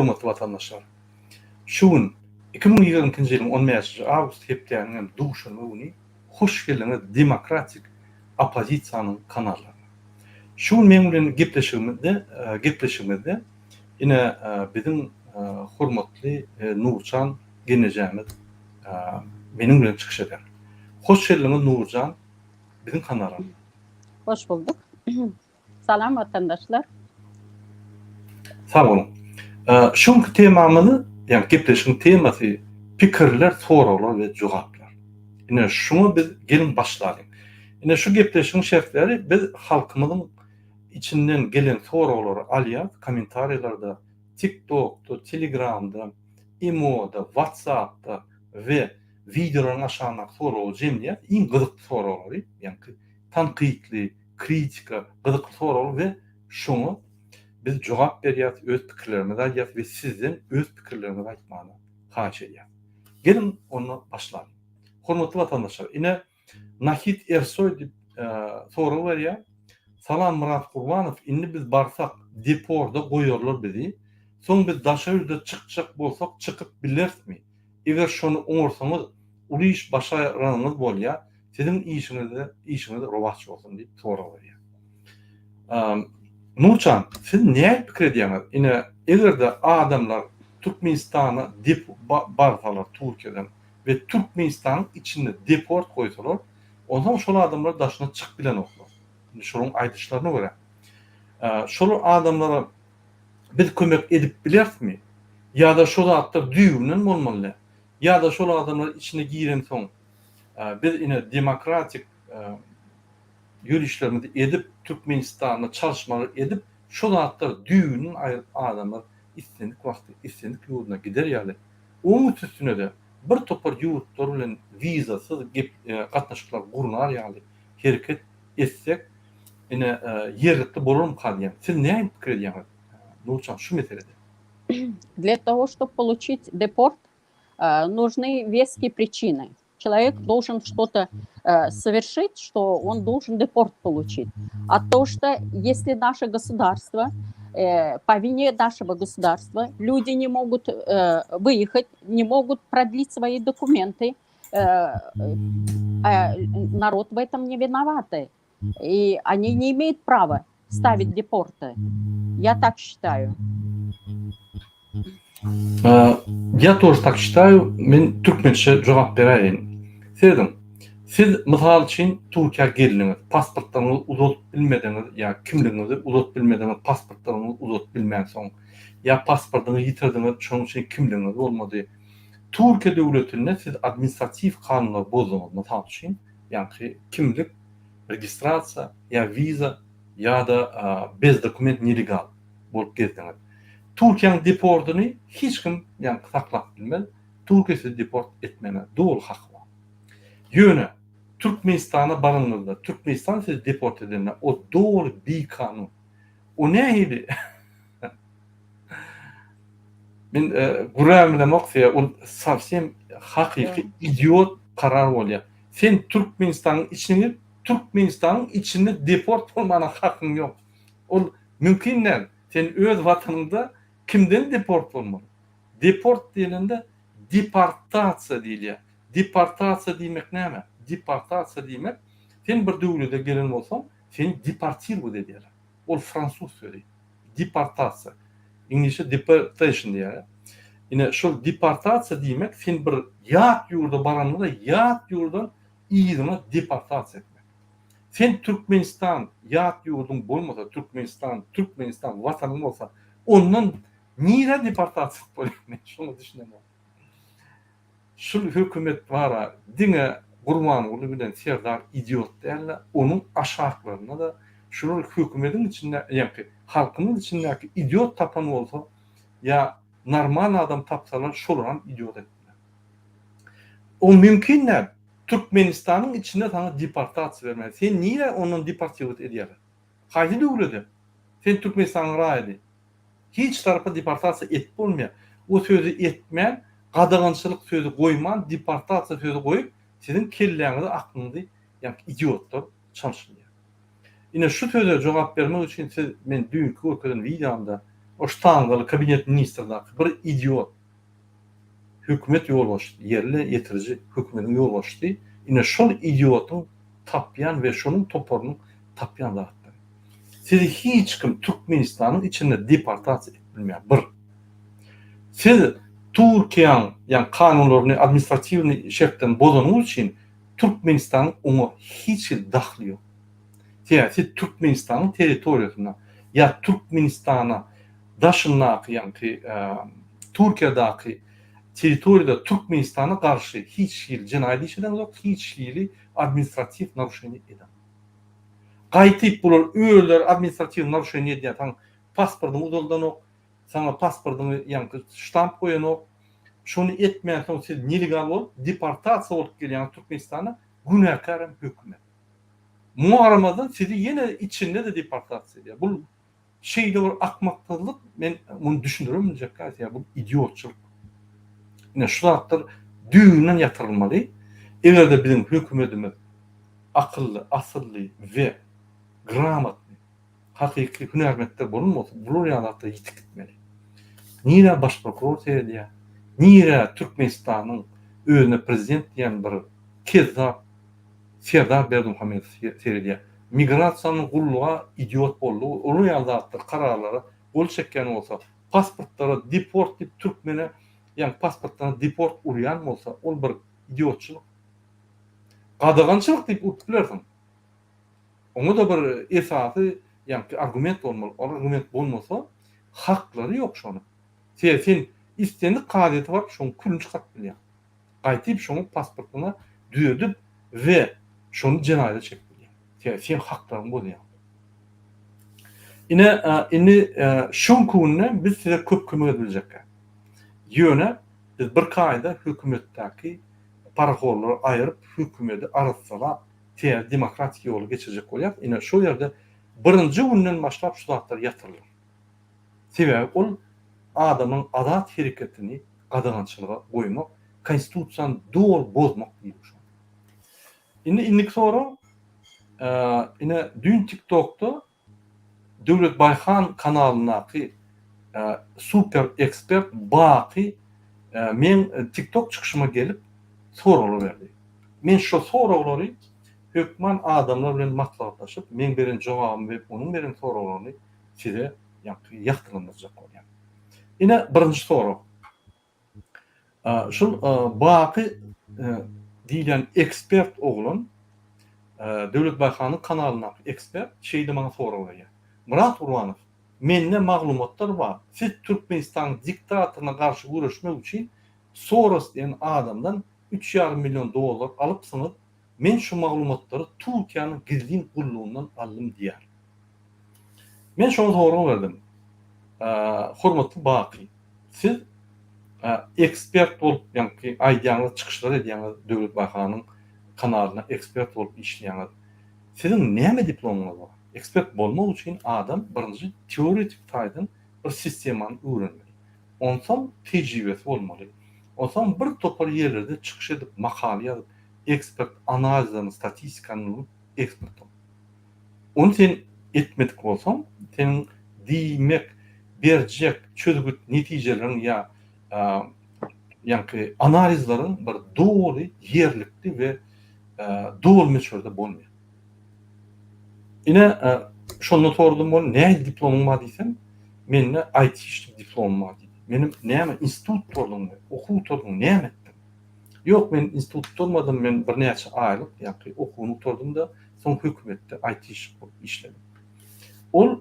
Hormatly watandaşlar! Şu gün, 2022-nji ýylyň on bäşinji awgust hepdäniň hem duşenbe güni hoş geldiňiz Demokratik oppozisiýanyň kanallaryna. Şu gün meň bilen gepleşigimizde gepleşigimizde ine biziň hormatly Nurjan gelnejemiz meniň bilen çykyş eder. Hoş geldiňiz Nurjan biziň kanala. Hoş bulduk. Salam watandaşlar. Sag boluň. Şu günki temamyz, ýagny gepleşigiň temasy pikirler, soraglar we jogaplar. Ine şuňa biz geliň başlalyň. Ine şu gepleşigiň şertleri biz halkymyzyň içinden gelen soraglary alýas kommentariýalarda, TikTokda, Telegramda, Imoda, WhatsAppda we wideolaryň aşagyndaky soraglary jemleýäs. Iň gyzykly soraglary, ýagny tankytly, kritika, gyzykly soraglar we şoňa biz jogap berýäs, öz pikirlerimizi aýdýas we sizden öz pikirleriňizi aýtmagyny haýyş edýäs. Geliň onda başlalyň. Hormatly watandaşlar, ine Nahit Ersoý diýip sorag berýär. Salam Myrat Gurbanow, indi biz barsak deporda goýarlar bizi. Soň biz daşary ýurda çykjak bolsak çykyp bilerismi? Eger şony oňarsaňyz uly iş başaranyňyz bolýar. Siziň işiňizde işiňiz rowaç bolsun diýip sorag berýär. Nurjan, siz nähili pikir edýäňiz? Ine, eger-de adamlar Türkmenistana dep barsalar Türkiýeden we Türkmenistanyň içinde deport goýsalar, onsoň şol adamlar daşyna çykyp bilenoklar. Indi şolaryň aýdyşlaryna görä. Şol adamlara biz kömek edip bilerismi? Ýa-da şo zatlar düýbünden bolmaly däl? Ýa-da şol adamlar içine girensoň biz ine demokratik ýörişlerimizi edip, Türkmenistanda çalyşmalar edip, şo zatlary düýbünden aýryp adamlar islendik wagty, islendik ýurduna gider ýaly, oň üstüne-de bir topar ýurtlar bilen wizasyz gep gatnaşyklar gurnar ýaly hereket etsek, ine ýerlikli bolarmyka diýýän. Siz nähili pikir edýäňiz, Nurjan, şu meselede? Для того, чтобы получить депорт, нужны веские причины. Человек должен что-то э, совершить, что он должен депорт получить. А то, что если наше государство, э, по вине нашего государства, люди не могут э, выехать, не могут продлить свои документы, народ в этом не виноваты. И они не имеют права ставить депорты. Я так считаю. Я тоже так считаю. Men türkmençe jogap beräýin. Serediň. Siz mysal üçin Türkiýä geldiňiz, pasportlaryňyzy uzadyp bilmediňiz ýa kimligiňizi uzadyp bilmediňiz, pasportlaryňyzy uzadyp bilmänsoň, ýa pasportyňyzy ýitirdiňiz, şonuň üçin kimligiňiz bolmady. Türkiýe döwletinde siz administratiw kanunlary bozduňyz, mysal üçin, ýaňky kimlik, registrasiýa ýa wiza ýa-da bez dokument nelegal bolup gezdiňiz. Türkiýäň deportyny hiç kim ýaňky saklap bilmez. Türkiýe sizi deport etmäne doly haky bar. Ýöne Türkmenistana baranyňyzda Türkmenistan sizi deport edende o doly bikanun. O nähili Men gürläbem bilemok sebäbi ol sowsem hakyky idiot karar bolýar. Sen Türkmenistanyň içine girip Türkmenistanyň içinde deport bolmana hakyň ýok. Ol mümkin däl. Sen öz watanyňda kimden deport bolmaly? Deport diýlende deportasiýa diýilýär. Deportasiýa diýmek näme? Deportasiýa diýmek sen bir döwlede gelen bolsaň seni deportirowat edýärler. Ol fransuz sözi. Deportasiýa. Iňlisçe deportation diýýärler. Ine şol deportasiýa diýmek sen bir ýat ýurda baranyňda ýat ýurdan yzyňa deportasiýa etmek. Sen Türkmenistan ýat ýurduň bolmasa Türkmenistan Türkmenistan watanyň bolsa ondan nirä deportasiýa edip bolýar men şoňa düşünemok. Şul hökümet bara diňe Gurbanguly bilen Serdar idiot dälde onuň aşaklarynda-da şular hökümediň içinde ýaňky halkymyz içindäki idiot tapan bolsa ýa normal adam tapsalar şolaram idiot etdiler. O mümkin däl. Türkmenistanyň içinde saňa deportasiýa bermäge. Sen nirä ondan deportiwat edýärler? Haýsy döwlede? Sen Türkmenistanyň raýady. Hiç tarapa deportasiýa edip bolmaýar. O sözi etmän, gadagançylyk sözi goýman, deportasiýa sözi goýup, siziň kelläňizi, aklyňyzy ýaňky idiotlar çalşyrýar. Ine şu söze jogap bermek üçin siz men düýnki görkezen wideomda. O ştangaly kabinet ministrdaky bir idiot hökümet ýolbaşçysy, ýerine ýetiriji hökümetiň ýolbaşçysy, ine şol idiotyň tapýan we şonuň toparynyň tapýan zatlary. Sizi hiç kim Türkmenistanyň içinde deportasiýa edip bilmeýär. Bir. Siz Türkiýäň ýa kanunlaryny administratiwnyý şertlerini bozanyňyz üçin Türkmenistanyň oňa hiç hili dahly ýok. Sebäbi siz Türkmenistanyň territoriýasynda ýa Türkmenistana daşyndaky ýaňky Türkiýadaky territoriýada Türkmenistana garşy hiç hili jenaýat iş edeňizok, hiç hili administratiw naruşeniýe edeňizok. Gaýtyp bular özleri administratiw naruşeniýe edýär, saň pasportyňy uzaldanok, saňa pasportyňy ýaňky ştamp goýanok. Şony etmänsoň siz nelegal bolup deportasiýa bolup gelýäňiz Türkmenistana, günäkärem hökümet. Muňa garamazdan sizi ýene içinde-de deportasiýa edýär. Bul şeýle bir akmaksyzlyk men muny düşündirem biljek däl sebäbi bu idiotçylyk. Ine şu zatlar düýbünden ýatyrylmaly. Eger-de biziň hökümetimiz akylly, asylly we gramotny, hakyky hünärmentler bolan bolsa bular ýaly zatlar ýitip gitmeli. Nirä baş prokuror seredýär, nirä Türkmenistanyň özüne prezident diýen bir kezzap Serdar Berdimuhamedow seredýär. Migrasiýanyň gulluga idiot boldy, olar ýaly zatlar kararlara gol çekýän bolsa, pasportlara deport diýip türkmene ýagny pasportlaryna deport urýan bolsa, ol bir idiotçylyk. Gadagançylyk diýip urup bilersiň. Oňa-da bir esasy ýagny argument bolmaly. Ol argument bolmasa, haklary ýok şonuň. Sebäbi sen islendik kazyýete baryp şonuň külüni çykaryp bilýäň. Gaýtyp şoňa pasportyňa düzedip we şony jenaýata çekip bilýäň. Sebäbi sen haklaryňy bozýaň. Ine, indi şu günki günde biz size köp kömek edip biljekkä. Ýöne biz birki aýda hökümetdäki parahorlary aýyryp, hökümeti arassalap, täze demokratik ýola geçirjek bolýarys. Ine, şol ýerde birinji günden başlap şu zatlar ýatyrylar. Sebäbi ol adamyň azat hereketini gadagançylyga goýmak, konstitusiýany doly bozmak diýilip şol. Indi indiki sorag, ine düýn TikTokda Döwlet Baýhan kanalyndaky super ekspert Baky meň TikTok çykyşyma gelip soraglar berdi. Men şo soraglary hökman adamlar bilen maslahatlaşyp, meň beren jogabymy we onuň beren soraglaryny size ýagtylandyrjak bolýan. Ine birinji sorag. Şul Baky diýlen ekspert oglan Döwlet Baýhanyň kanalyndaky ekspert şeýle maňa sorag berýär. Myrat Gurbanow, mende maglumatlar bar, siz Türkmenistanyň diktatoryna garşy göreşmek üçin Soros diýen adamdan üç ýarym million dollar alypsyňyz, Men şu maglumatlary Türkiýäniň gizlin gullugyndan aldym diýýär. Men şoňa sorag berdim. Hormatly Baky, siz ekspert bolup, ýaňky aýdýaňyz, çykyşlar edýäňiz, Döwlet Baýhanyň kanalynda ekspert bolup işleýäňiz. Siziň näme diplomyňyz bar? Ekspert bolmak üçin adam birinji teoretik taýdan bir sistemany öwrenmeli. Onsoň tejribesi bolmaly. Onsoň bir topar ýerlerde çykyş edip, makala ýazyp, ekspert analizlerini, statistikany urup ekspert ol. Ony sen etmedik bolsaň, seniň diýmek, berjek çözgüt netijeleriň ýa ýaňky analizleriň bir doly ýerlikli we doly möçberde bolmaýar. Ine, şonda sordum ol, nähili diplomyň bar diýsem, mende aýtişnik diplomym bar diýdi. Menem näme institut gutardyňmy, okuw gutardyňmy, näme etdiň? Ýok, men institut gutarmadym, men birnäçe aýlyk ýaňky okuwyny gutardym-da, soň hökümetde aýtişnik bolup işledim. Ol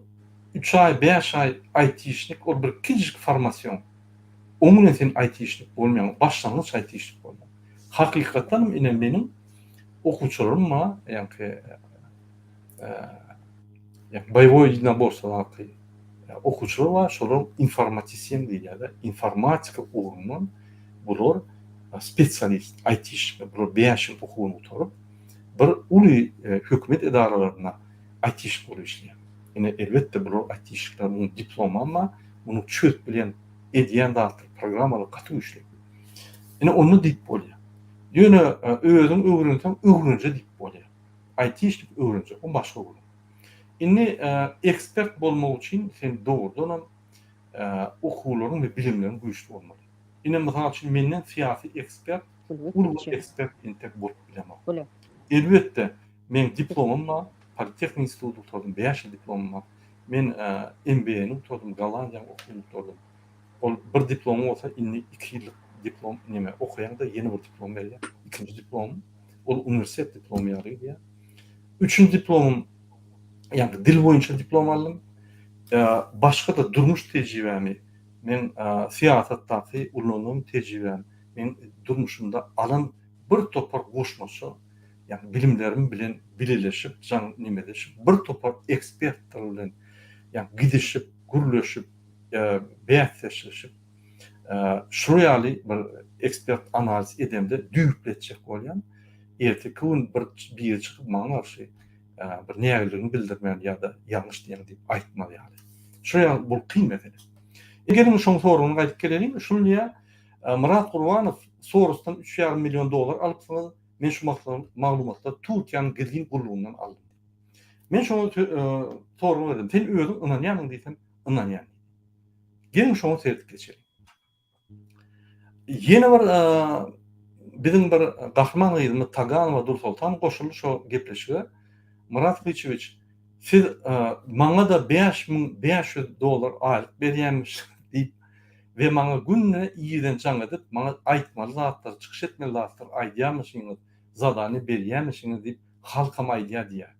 üç aý, bäş aý aýtişnik, ol bir kiçijik formasion. Oň bilen sen aýtişnik bolmaýaň, başlangyç aýtişnik bolýaň. Hakykatdanam ine meniň okuwçylarym bar, ýaňky Boýewoý ýedinoborstwadaky okuwçylar bar, şolar informatisyen diýilýär-de, informatika ugrundan bular spesialist, aýtişnikler, bular bäş ýyl okuwyny gutaryp, bir uly hökümet edaralarynda aýtişnik bolup işleýär. Ine, elbetde, bular aýtişnikler, munuň diplomam bar, munuň çözüp bilýän, edýän zatlary, programmalary gaty güýçli. Ine, onda diýip bolýar. Ýöne özüň öwrenseň, öwrenje diýip bolýar. Aýtişnik öwrenjek, o başga gürrüň. Indi ekspert bolmak üçin sen dogrudanam. okuwlaryň we bilimleriň güýçli bolmaly. Ine, mysal üçin, menden syýasy ekspert, uly bir ekspert entek bolup bilemok. Elbetde, meň diplomym bar, Politehnik instituty gutardym, bäş ýyl diplomym bar. Men MBA-ni gutardym, Gollandiýanyň okuwyny gutardym. Ol bir diplomyň bolsa indi iki ýyllyk diplom neme okaýaňda ýene bir diplom berýär. Ikinji diplomym ol uniwersitet diplomy ýaly gidýär. Üçünji diplomym ýagny dil boýunça diplom aldym. Başga-da durmuş tejribämi, men syýasatdaky ulanan tejribäm, men durmuşymda alan bir topar goşmaça ýagny bilimlerim bilen bileleşip, jaň nemeleşip, bir topar ekspertler bilen ýagny gidişip, gürleşip, bäsdeşleşip, şular ýaly bir ekspert analiz edemde düýpli etjek bolýan. Erteki gün bir biri çykyp maňa garşy bir nägileligini bildirmän ýa-da ýalňyş diýen diýip aýtmaz ýaly. Şular ýaly bul kyn mesele. Geliň şoň soragyna gaýdyp geleliň. Şul diýýär, Myrat Gurbanow Sorosdan üç ýarym million dollar alypsyňyz, men şu maglumatlary Türkiýäniň gizlin gullugyndan aldym diýip. Men şoňa sorag berdim, sen özüň ynanýarmyň diýsem, ynanýan diýdi. Geliň şoňa seredip geçeliň. Ýene bir biziň bir gahryman gyzymyz Taganowa Dursoltan goşuldy şo gepleşige. Myrat Gylyçewiç, siz maňa-da 5500 dollar aýlyk berýänmiş diýip we maňa günde irden jaň edip, maňa aýtmaly zatlary, çykyş etmeli zatlary aýdýarmyşyňyz, zadaniýa berýärmişiňiz diýip halkam aýdýar diýýär.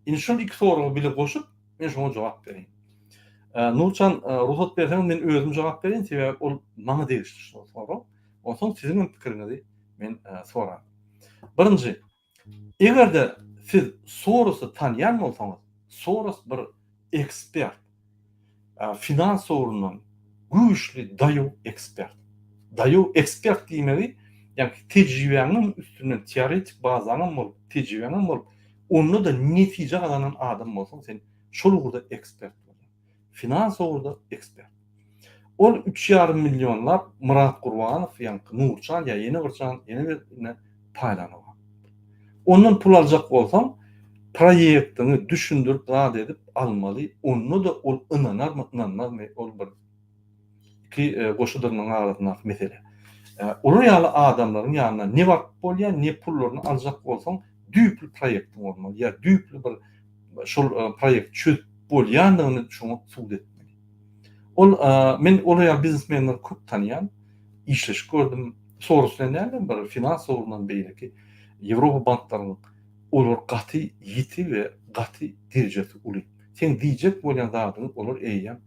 Indi şol iki soragy bile goşup, Men şoňa jogap bereýin. Nurjan, rugsat berseňiz men özüm jogap bereýin, sebäbi ol maňa degişli şol sorag. Onsoň siziň hem pikiriňizi men soraryn. Birinji, eger-de siz Sorosy tanýan bolsaňyz, Soros bir ekspert. Finans ugrundan güýçli daýaw ekspert. Daýaw ekspert diýmegi, ýagny tejribäňiň üstünden teoretik bazaňam bolup, tejribäňem bolup, Onda-da netije gazanan adam bolsaň sen şol ugurda ekspert bolýaň. Finans ugurda ekspert. Ol üç ýarym millionlap Myrat Gurbanow ýaňky Nurjan ýa ýene bir jan ýene birine paýlanok. Ondan pul aljak bolsaň proýektiňi düşündirip zat edip almaly onda-da ol ynanarmy ynanmazmy ol bir Iki goşa dyrnagyň arasyndaky mesele. Olar ýaly adamlaryň ýanyna ne baryp bolýar, ne pullaryny aljak bolsaň, düýpli proýektiň bolmaly ýa düýpli bir şol proýekti çözüp bolýandygyny şoňa subut etmeli. Ol men olar ýaly biznesmenleri köp tanýan, işleşip gördüm. Soros bilen däl-de, bir finans ugrundan beýleki Ýewropa banklarynyň olar gaty ýiti we gaty derejesi uly. Seň diýjek bolýan zadyňy olar eýýäm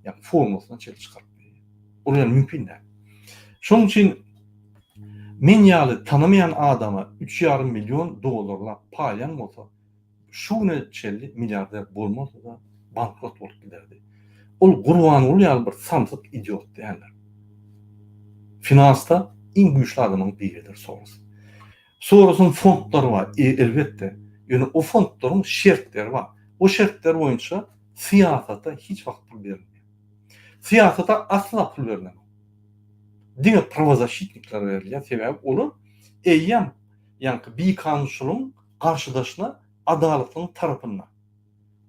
ýagny formulasyna çenli çykaryp berýär. Ol ýaly mümkin däl. Şonuň üçin men ýaly tanamaýan adama üç ýarym million dollarlap paýlan bolsa, şu güne çenli milliarder bolmazdy-da, bankrot bolup giderdi. Ol Gurbanguly ýaly bir samsyk idiot däldir. Finansda iň güýçli adamyň biridir Soros. Sorosyň fondlary bar, elbetde. Ýöne o fondlaryň şertleri bar. O şertler boýunça Syýasata hiç wagt pul berilmeýär. Syýasata asla pul berlenok. Diňe prawozaşitniklere berilýär, sebäbi olar eýýäm ýaňky bikanunçylygyň garşydaşyna adalatlygyň tarapynda.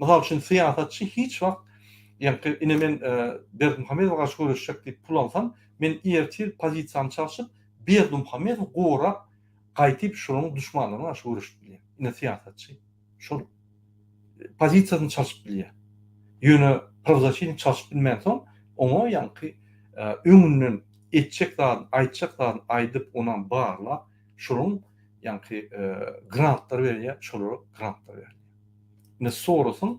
Mysal üçin syýasatçy hiç wagt ýaňky ine men Berdimuhamedowa garşy göreşjek diýip pul alsam, men ertir pozisiýamy çalşyp Berdimuhamedowy gorap gaýtyp şolaryň duşmanlaryna garşy göreşip bilýän. Ine syýasatçy. Şol pozisiýasyny çalşyp bilýär. Ýöne prawozasşitnik çalşyp bilmänsoň, oňa ýaňky öňünden etjek zadyny, aýtjak zadyny aýdyp, onam barlap, şolaryň ýaňky grantlar berýär, şolara grantlar berilýär. Indi Sorosyň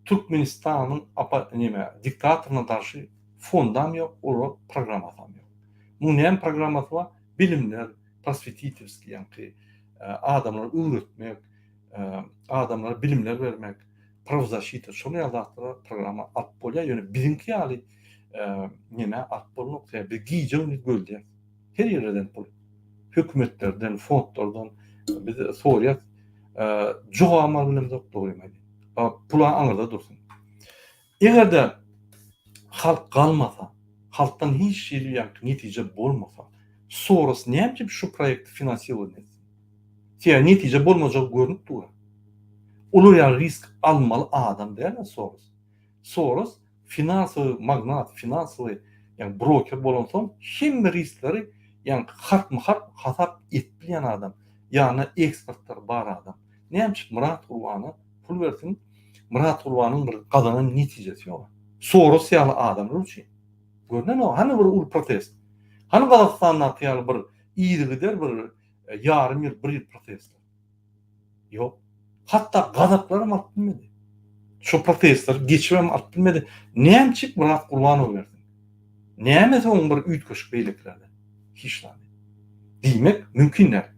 Türkmenistanyň apa neme diktatoryna garşy fondam ýok, olara programmasam ýok. Muň näme programmasy bar? Bilimler, proswetitelskiý ýaňky adamlary öwretmek, adamlara bilimler bermek, prawzaşita, şol ýaly zatlara programma alyp bolýar, ýöne biziňki ýaly neme alyp bolmak, sebäbi biz gije-gündiz gözleýäs. Her ýerlerden pul. Hökümetlerden, fondlardan biz soraýas. Jogabam alyp bilemzok, dogrymy aýdaýyn. Pula aňyrda dursun. Eger-de halk galmasa, halkdan hiç hili ýaňky netije bolmasa, Soros näme üçin şu proýekti finansirować etsin? Sebäbi netije bolmajagy görnüp dur. Olar ýaly risk almaly adam däl Soros. Soros. Finansowy magnat, finansowy ýagny broker bolansoň hemme riskleri ýagny harpma-harp hasap edip bilýän adam. Ýanynda ekspertler bar adam. Näme üçin Myrat Gurbana pul bersin? Myrat Gurbanyň bir gazanan netijesi ýok. Soros ýaly adamlar üçin. Görnenok. Hany bir uly protest? Hany Gazagystandaky ýaly bir yzygider bir ýarym ýyl, bir ýyl protestler? Ýok. Hatda gazaklar hem alyp bilmedi. Şu protestleri geçip hem alyp bilmedi. Näme üçin Myrat Gurbanow bersin? Nämesi oň bir üýtgeşik beýlekilerden? Hiç zady. Diýmek mümkin däl.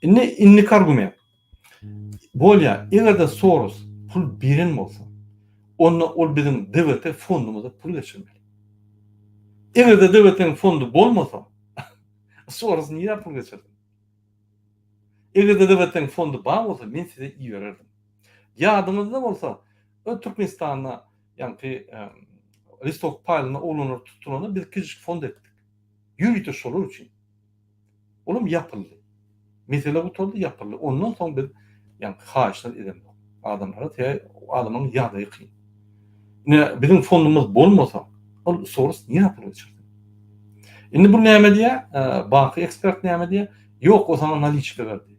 Indi indiki argument. Bolýar, eger-de Soros pul beren bolsa, onda ol biziň DWT fondumyza pul geçirmeli. Eger-de DWT-niň fondy bolmasa, Soros nirä pul geçirsin? Eger-de DWT-niň fondy bar bolsa, men size ibererdim. Ýadyňyzda bolsa, Türkmenistanda ýaňky listok paýlanda oglanlar tutulanda biz kiçijik fond etdik. Ýörite şolar üçin. Olam ýapyldy. Mesele gutardy, ýapyldy. Ondan soň biz ýaňky haýyşlar edemzok. Adamlara sebäbi adamlaryň ýagdaýy kyn. Ine biziň fondumyz bolmasa, ol Soros nirä pul geçirsin? Indi bu näme diýýär? Baky ekspert näme diýýär? Ýok, o saňa naliçka berdi.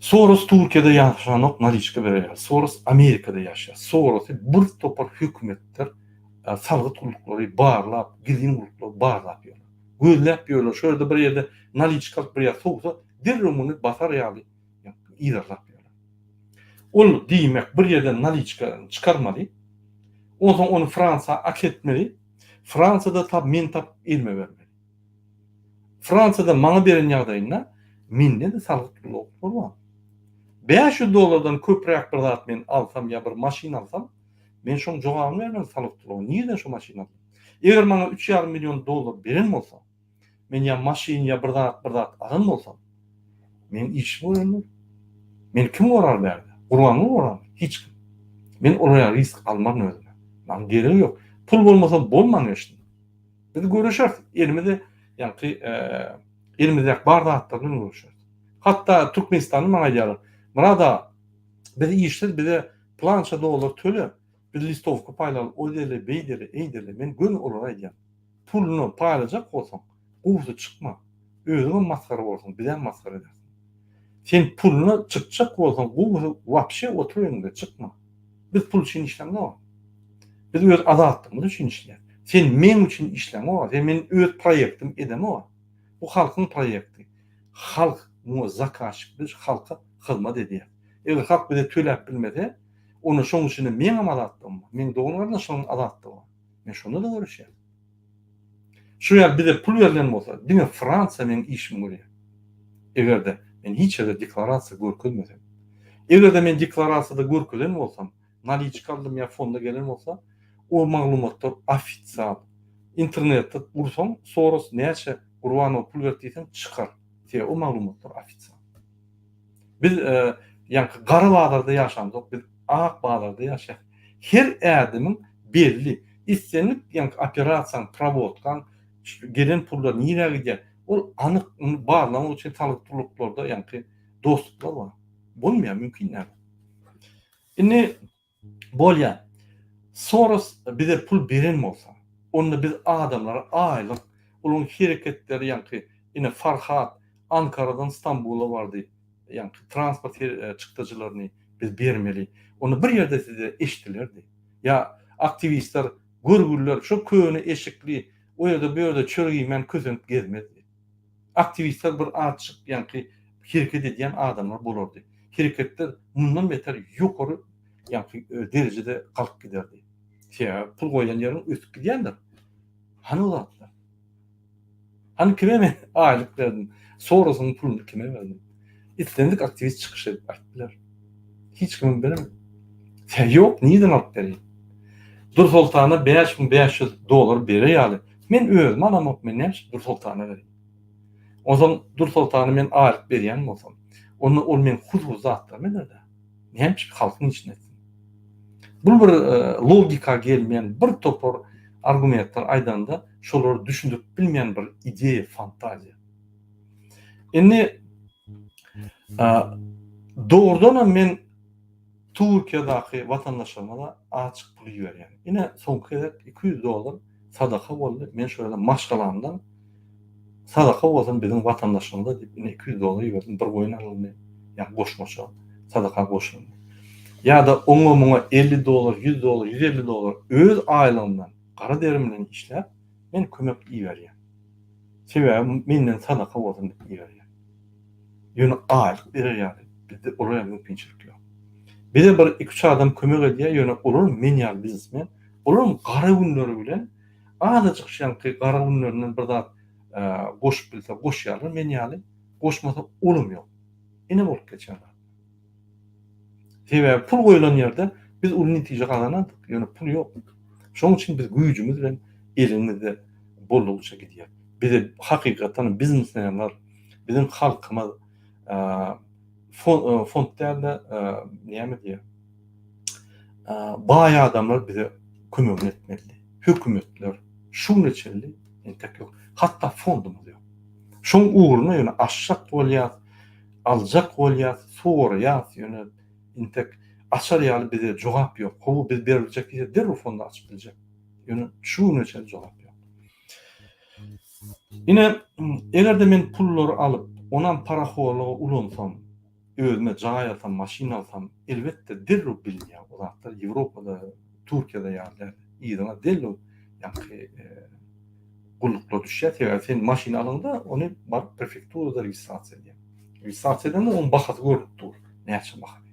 Soros Türkiýede ýaşanok naliçka berýär. Soros Amerikada ýaşaýar. Sorosy bir topar hökümetler, salgyt gulluklary barlap, gizlin gulluklar barlap ýörler. Gözläp ýörler. Şo ýerde bir ýerde naliçka alyp bir ýere sowsa, derrew muny basar ýaly yzarlap ýörler. Ol diýmek bir ýerden naliçka çykarmaly. Onsoň ony Fransiýa aketmeli. Fransiýada tap men tap elime bermeli. Fransiýada maňa beren ýagdaýynda mende-de salgyt gullugy bar. 500 dollardan köpräk bir zat men alsam ýa bir maşyn alsam, men şoň jogabyny bermeli salgyt gullugyna. Nireden şo maşyny aldym? Eger maňa üç ýarym million dollar beren bolsa, men ýa maşyn ýa bir zat bir zat alan bolsam, meň işim görenler. Meni kim gorar bärde? Gurbanguly gorarmy? Hiç kim. Men olar ýaly risk almaryn özüme. Maňa geregi ýok. Pul bolmasa bolman geçsin. Biz göreşeris. Elimize ýaňky elimizdäki bar zatlar bilen göreşeris. Hatda Türkmenistanda maňa aýdýarlar, Myrat aga, biz işsiz bize plança dollar töle, biz listowka paýlaly, o edeli, beýdeli, eýdeli. Men göni olara aýdýan. Puluny paýlajak bolsaň, gowusy çykma. Özüňem masgara borsuň, bizem masgara edersiň. Sen puluna çykjak bolsaň, gowusy wapşe otur öýüňde, çykma. Biz pul üçin işlämzok. Biz öz azatlygymyz üçin işleýäs. Sen meň üçin işläňok, sen meniň öz proýektim edemok. Bu halkyň proýekti. Halk muňa zakazçyk, biz halka hyzmat edýäs. Eger halk bize töläp bilmese, onda şoň içinde meňem azatlygym bar, meň dogan-garyndaşlarymyň azatlygy bar. Men şonda-da göreşýän. Şu ýaly bize pul berlen bolsa, diňe Fransiýa meň işimi görýär. Eger-de men hiç ýerde deklarasiýa görkezmesem. Eger-de men deklarasiýada görkezen bolsam, naliçka aldym ýa fonda gelen bolsa, o maglumatlar ofisial. Internetde ursaň, Soros näçe Gurbanowa pul berdi diýseň çykar. Sebäbi o maglumatlar ofisial. Biz ýaňky gara bazarda ýaşamzok, biz ak bazarda ýaşaýas. Her ädimiň belli. Islendik ýaňky operasiýaň, prowodkaň gelen pullar nirä gidýär, ol anyk, ony barlamak üçin salgyt gulluklarda ýaňky dostuplar bar. Bolmaýar, mümkin däl. Indi Bolýa. Soros bize pul beren bolsa, onda biz adamlara aýlyk, olaryň hereketleri ýaňky ine Farhat Ankaradan Stambula bardy, ýaňky transport çykdajylaryny biz bermeli. Onda bir ýerde size eşdilerdi. Ýa aktiwistler görgüliler şo köne eşikli o ýerde bu ýerde çörek iýmän kösenip gezmezdi. Aktiwistler bir azjyk ýaňky hereket edýän adamlar bolardy. Hereketler mundan beter ýokary ýaňky derejede galyp giderdi. Sebäbi pul goýan ýeriň ösüp gidýändir. Hany o zatlar? Hany kime men aýlyk berdim? Sorosyň puluny kime berdim? Islendik aktiwist çykyş edip aýdyp biler. Hiç kimem beremedim. Sebäbi ýok, nireden alyp bereýin? Dursoltana 5500 dollar berer ýaly men özüm alamok, men näme üçin Dursoltana bereýin? Onsoň Dursoltana men aýlyk berýän bolsam, onda ol meň hususy zatlarymy eder-dä. Näme üçin halkyň içinde etsin? Bu bir logika gelmeýän bir topar argumentler aýdanda şolary düşündirip bilmeýän bir ideýa, fantaziýa. Indi dogrudanam men. Türkiýedäki watandaşlaryma-da azjyk pul iberýän. Ine, soňky gezek 200 dollar sadaka boldy. Men şo ýerde maşgalamdan sadaka bolsun biziň watandaşlarymyza diýip, ine 200 dollar iberdim. Bir goýun alyndy, ýa goşmaça sadaka goşuldy. Ýa-da oňa-muňa 50 dollar, 100 dollar, 150 dollar öz aýlygymdan, gara derim bilen işläp, men kömek iberýän. Sebäbi menden sadaka bolsun diýip iberýän. Ýöne aýlyk berer ýaly bizde olar ýaly mümkinçilik ýok. Bize bir iki-üç adam kömek edýär, ýöne olar men ýaly biznesmen, olaryň gara günleri bilen azajyk şu ýaňky gara günlerinden bir zat goşup bilse goşýarlar men ýaly, goşmasa olam ýok. Ine bolup geçýän zat. Sebäbi pul goýlan ýerde biz uly netije gazanardyk, ýöne pul ýok. Şonuň üçin biz güýjümiz bilen elimizde boldugyça gidýär. Bize hakykatdan biznesmenler, biziň halkymyz fond däl-de, näme diýýär? Baý adamlar bize kömegini etmeli. Hökümetler şu güne çenli entek ýok. Hatda fondumyz ýok. Şoň ugruna ýöne aşjak bolýas. Aljak bolýas, soraýas, ýöne intek açar ýaly bize jogap ýok. Hawa biz beriljek diýse derrew fondy açyp biljek. Ýöne şu güne çenli jogap ýok. Ine, eger-de men pullary alyp, onam parahorlyga ulansam, özüme jaý alsam, maşyn alsam, elbetde derrew bilinýär o zatlar Ýewropada, Türkiýede ýaly däl. Yzyňa derrew ýaňky gulluklar düşýär. Sebäbi sen maşyn alaňda, ony baryp prefekturada registrasiýa edýäň. Registrasiýa edende onuň bahasy görnüp dur. Näçe bahasy.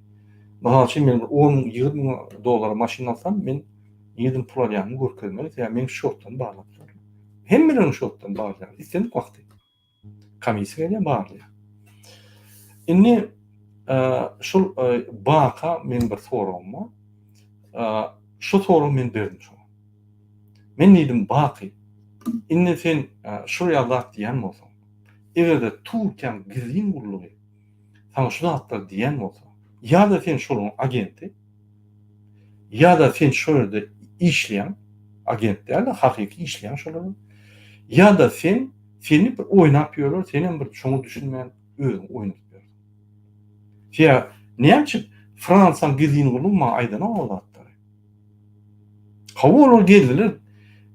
Mysal üçin men bir on müň, 20 müň dollara maşyn alsam, men nireden pul alýanymy görkezmeli. Sebäbi meň şotdan barlap durlar. Hemmeleriň şotdan barlaýar. Islendik wagty. Komissiýa gelýär, barlaýar. Indi şol baka meň bir soragym bar. Şu soragy men berdim şoňa. Men diýdim, Baky, indi sen şul ýaly zat diýýän bolsaň, eger-de Türkiýäň gizlin gullugy saňa şu zatlary diýýän bolsa, ýa-da sen şolaryň agenti, ýa-da sen şo ýerde işleýäň, agent däl-de, hakyky işleýäň şolara, ýa-da sen, seni bir oýnap ýörler, senem bir şoňa düşünmän özüňi oýnadyp ýörsüň. Sebäbi näme üçin Fransiýanyň gizlin gullugy maňa aýdanok ol zatlary. Hawa olar geldiler.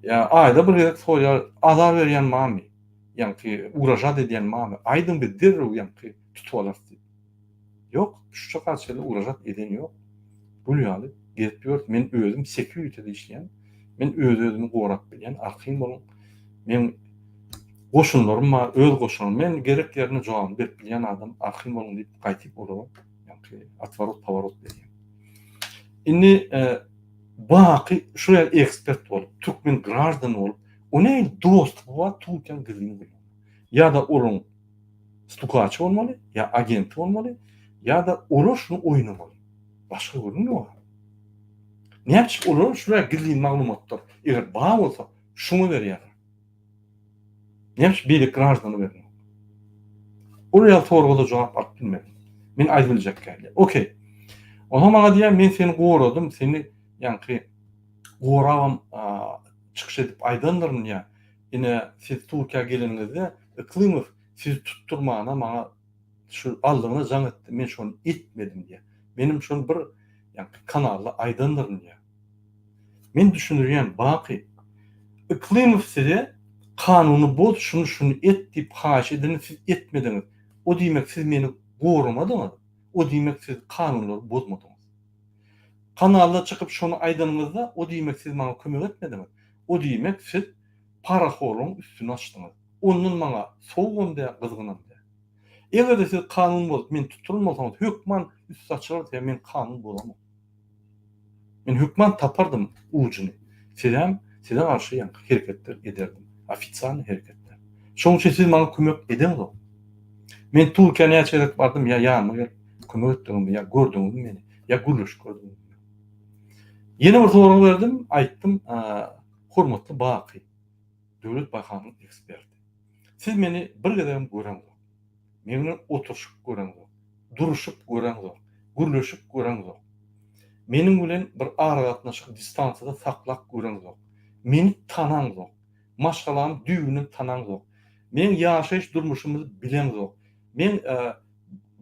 Ýa aýda bir gezek soýar, azar berýän mami, ýaňky ugražat edýän mami, aýdyň biz derrew ýaňky tutup alarys diýip. Ýok, şu çaka çenli ugražat eden ýok. Gül ýaly gezip ýörüs. Men özüm security-de işleýän. Men öz-özümi gorap bilýän, arkaýyn boluň. Meň goşunlarym bar, öz goşunym. Men gerek ýerinde jogabyny berip bilýän adam, arkaýyn boluň diýip gaýtyp olara ýaňky otworot-poworot berýän. Indi Baky şu ýaly ekspert bolup, türkmen graždany bolup, o nähili dostlugy bar Türkiýäniň gizlin gullugyna? Ýa-da olaryň stukaçy bolmaly, ýa agenti bolmaly, ýa-da olar şuny oýnamaly. Başga gürrüň ýok. Näme üçin olar şu ýaly gizlin maglumatlar eger bar bolsa, şuňa berýärler? Näme üçin beýleki graždana bermeýär? Ol ýaly soraga-da jogap alyp bilmedim. Men aýdyp biljek däl. Okey. Onsoň maňa diýýär, men seni goradym, seni ýaňky gorabam çykyş edip aýdandyryn diýýär. Ine, siz Türkiýä geleniňizde Yklymow sizi tutdurmana maňa şu aldygyna jaň etdi, men şony etmedim diýýär. Menem şony bir ýaňky kanalda aýdandyryn diýýär. Men düşündirýän Baky. Yklymow size kanuny boz şuny şuny et diýip haýyş edende siz etmediňiz. O diýmek siz meni goramadyňyz, o diýmek siz kanunlary bozmadyňyz. Kanalda çykyp şony aýdanyňyzda o diýmek siz maňa kömek etmediňiz. O diýmek siz parahorlugyň üstüni açdyňyz. Ondan maňa sowugam däl gyzgynam däl. Eger-de siz kanun bozup meni tutduran bolsaňyz hökman üsti açylar sebäbi men kanun bozamok. Men hökman tapardym ujuny. Sizem, size garşy ýaňky hereketler ederdim. Ofitsialnyý hereketler. Şonuň üçin siz maňa kömek edeňzok. Men Türkiýä näçe gezek bardym, ýa ýanyma gelip kömek etdiňizmi, ýa gördüňizmi meni, ýa gürleşip gördüňizmi? Ýene bir sorag berdim, aýtdym, hormatly Baky, Döwlet Baýhanyň eksperti. Siz meni bir gezegem göreňzok. Meň bilen oturyşyp göreňzok, duruşyp göreňzok, gürleşip göreňzok. Meniň bilen bir aragatnaşyk distansiýada saklap göreňzok. Meni tanaňzok. Maşgalamy düýbünden tanaňzok. Meň ýaşaýyş durmuşymyzy bileňzok. Meň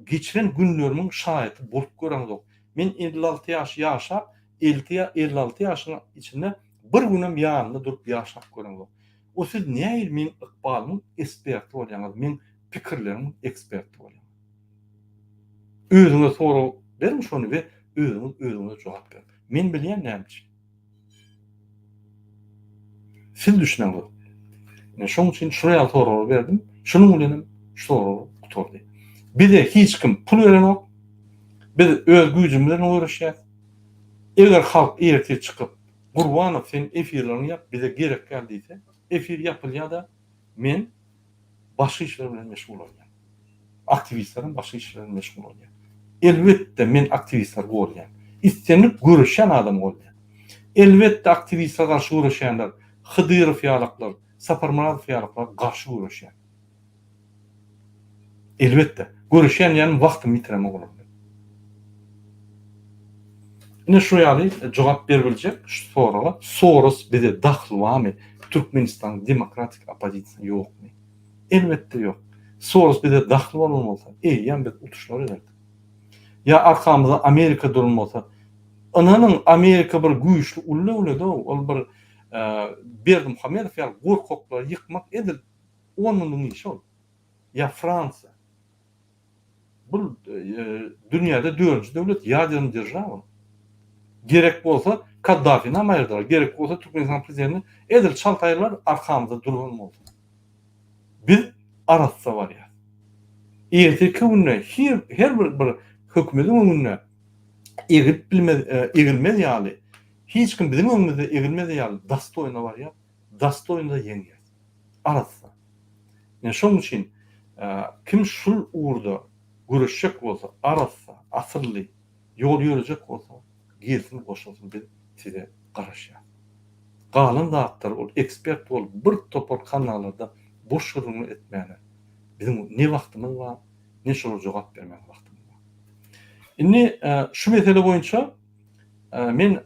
geçiren günlerimiň şaýaty bolup göreňzok. Men 56 ýaş ýaşap, 56 ýaşyň içinde bir günem ýanynda durup ýaşap göremzok. O siz nähili meň ykbalymyň eksperti bolýaňyz, meň pikirlerimiň eksperti bolýaňyz? Özüňize sorag beriň şony we özüňiz özüňize jogap beriň. Men bilýän näme üçin. Siz düşüneňzok. Men şoň üçin şular ýaly soraglary berdim. Şunuň bilen hem şu sorag gutardy. Bize hiç kim pul berenok. Biz öz güýjümiz bilen göreşýäs. Eger halk ertir çykyp, Gurbanow sen efirleriňi ýap, bize gerek däl diýse, efir ýapylýar-da, men başga işler bilen meşgul bolýan. Aktiwistler hem başga işler bilen meşgul bolýar. Elbetde men aktiwistleri goldaýan. Islendik göreşýän adamy goldaýan. Elbetde aktiwistler garşy göreşýänler Hydyrow ýalaklar, Saparmyradow ýalaklar garşy göreşýän. Elbetde, göreşýän diýýänim wagtymy ýitiremok olar bilen. Ine şu ýaly jogap beribiljek şu soraga Soros bize dahly barmy? Türkmenistanyň demokratik oppozisiýasy ýokmy? Elbetde ýok. Soros bize dahly bolan bolsa, eýýäm biz utuşlar ederdik. Ýa arkamyzda Amerika duran bolsa, ynanyň Amerika bir güýçli uly döwlet-ow, ol bir Berdimuhamedow ýaly gorkaklary ýykmak edil on günlügiň işi ol. Ýa Fransiýa. Bu dünýäde dördünji döwlet, ýadernyý deržawa. Gerek bolsa Kaddafini hem aýyrdylar, gerek bolsa Türkmenistanyň prezidentini edil çalt aýyrlar, arkamyzda duran bolsa. Biz arassa barýas. Ertirki günde her her bir bir hökümediň öňünde egilip bilmez, egilmez ýaly, hiç kim biziň öňümizde egilmez ýaly dostoýno barýas, dostoýno ýeňýäs. Arassa. Ine şonuň üçin kim şul ugurda göreşjek bolsa, arassa, asylly ýol ýörejek bolsa, gelsin goşulsyn biz size garaşýas. Galan zatlar ol ekspert bolup bir topar kanallarda boş gürrüňler etmäne biziň ne wagtymyz bar, ne şolara jogap bermäge wagtymyz bar. Indi şu mesele boýunça men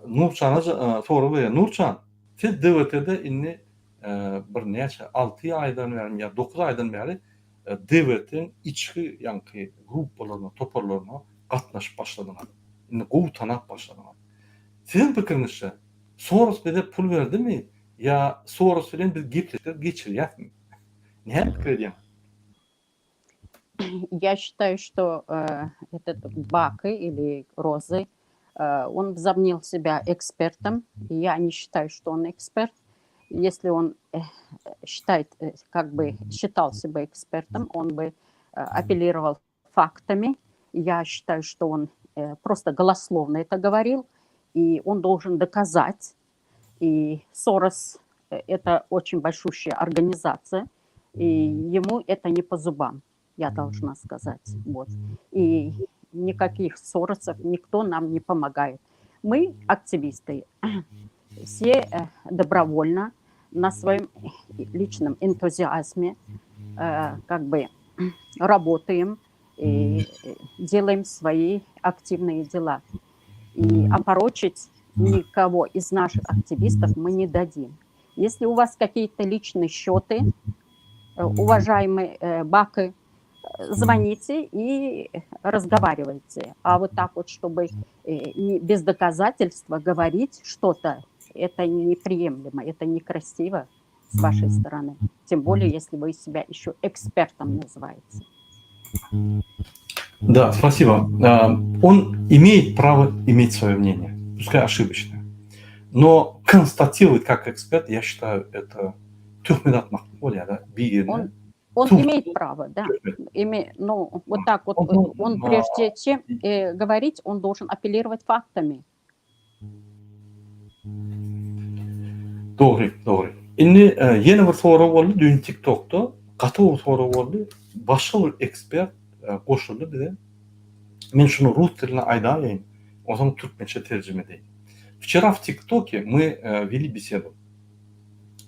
Nurçana sorag berýän. Nurçan, siz DWT-de indi bir näçe alty aýdan bäri ýa dokuz aýdan bäri DWT-iň içki ýaňky gruppalaryna, toparlaryna gatnaşyp başladyňyz. Indi gowy tanap başladyňyz. Siziň pikiriňizçe, Soros bize pul berdimi ýa Soros bilen biz gepleşikler geçirýäsmi? Näme pikir edýäňiz? Я считаю, что э, этот Бакы или Розы, э, он возомнил себя экспертом. Я не считаю, что он эксперт. Если он э, считает, э, как бы считал себя экспертом, он бы э, апеллировал фактами. Я считаю, что он э, просто голословно это говорил, и он должен доказать. И Сорос э, – это очень большущая организация, и ему это не по зубам, я должна сказать. Вот. И никаких Соросов никто нам не помогает. Мы, активисты, все э, добровольно на своем личном энтузиазме как бы работаем и делаем свои активные дела. И опорочить никого из наших активистов мы не дадим. Если у вас какие-то личные счеты, э, уважаемые э, Бакы, звоните и разговаривайте. А вот так вот, чтобы э, без доказательства говорить что-то, это неприемлемо, это некрасиво с вашей стороны. Тем более, если вы себя еще экспертом называете. Да, спасибо. А, он имеет право иметь свое мнение, пускай ошибочное. Но констатировать как эксперт, я считаю, это töhmet atmak bolýar birine. Он, он имеет право, да. Име, ну, вот так вот, он, он прежде чем э, говорить, он должен апеллировать фактами. Dogry, dogry. Indi ýene bir sorag boldy düýn TikTokda. Gaty gowy sorag boldy. Başga bir ekspert goşuldy bize. Men şuny rus dilinde aýdaýyn, onsoň türkmençe terjime edeýin. Вчера в ТикТоке мы вели беседу.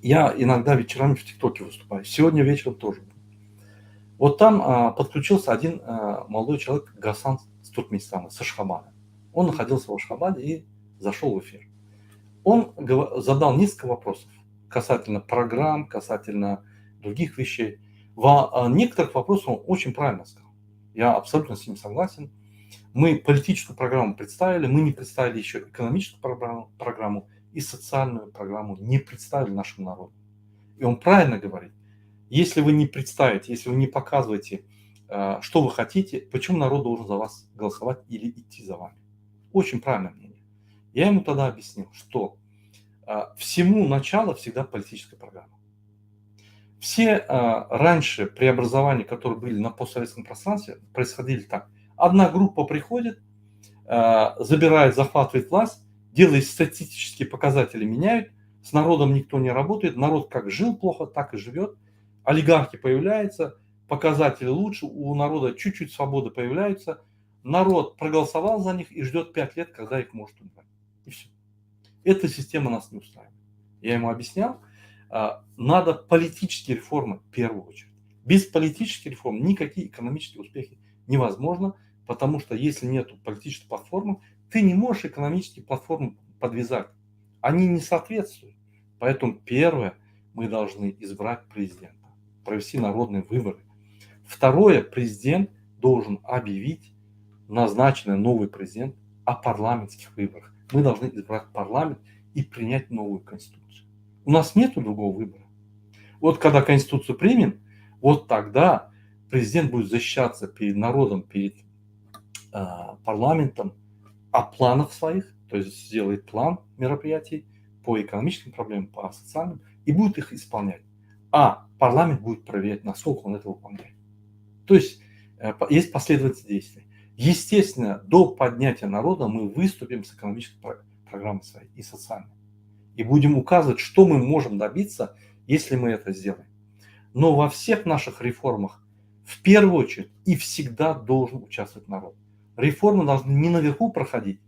Я иногда вечерами в ТикТоке выступаю. Сегодня вечером тоже. Вот там подключился один молодой человек, Гасан с Туркменистана, с Ашхабада. Он находился в Ашхабаде и зашел в эфир. Он задал несколько вопросов касательно программ, касательно других вещей. Во некоторых вопросах он очень правильно сказал. Я абсолютно с ним согласен. Мы политическую программу представили, мы не представили еще экономическую программу, программу и социальную программу не представили нашему народу. И он правильно говорит. Если вы не представите, если вы не показываете, что вы хотите, почему народ должен за вас голосовать или идти за вами? Очень правильное мнение. Я ему тогда объяснил, что всему начало всегда политическая программа. Все раньше преобразования, которые были на постсоветском пространстве, происходили так. Одна группа приходит, забирает, захватывает власть, делает статистические показатели, меняют, с народом никто не работает, народ как жил плохо, так и живет, олигархи появляются, показатели лучше, у народа чуть-чуть свободы появляются, народ проголосовал за них и ждет 5 лет, когда их может убрать. И все. Эта система нас не устраивает. Я ему объяснял, надо политические реформы в первую очередь. Без политических реформ никакие экономические успехи невозможно, потому что если нет политической платформы, ты не можешь экономические платформы подвязать. Они не соответствуют. Поэтому первое, мы должны избрать президента, провести народные выборы. Второе, президент должен объявить, назначенный новый президент, о парламентских выборах. Мы должны избрать парламент и принять новую конституцию. У нас нет другого выбора. Вот когда конституцию примем, вот тогда президент будет защищаться перед народом, перед парламентом о планах своих, то есть сделает план мероприятий по экономическим проблемам, по социальным, и будет их исполнять. А парламент будет проверять, насколько он это выполняет. То есть есть последовательность действий. Естественно, до поднятия народа мы выступим с экономической программой своей и социальной. И будем указывать, что мы можем добиться, если мы это сделаем. Но во всех наших реформах в первую очередь и всегда должен участвовать народ. Реформы должны не наверху проходить,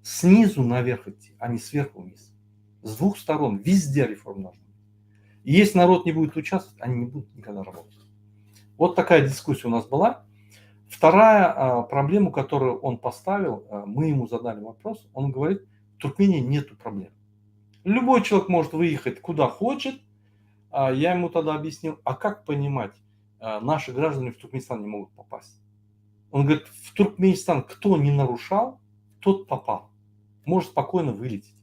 снизу наверх идти, а не сверху вниз. С двух сторон везде реформы должны быть. И если народ не будет участвовать, они не будут никогда работать. Вот такая дискуссия у нас была. Вторая проблема, которую он поставил, мы ему задали вопрос, он говорит, в Туркмении нету проблем. Любой человек может выехать куда хочет. Я ему тогда объяснил, а как понимать, наши граждане в Туркменистан не могут попасть. Он говорит, в Туркменистан кто не нарушал, тот попал. Может спокойно вылететь.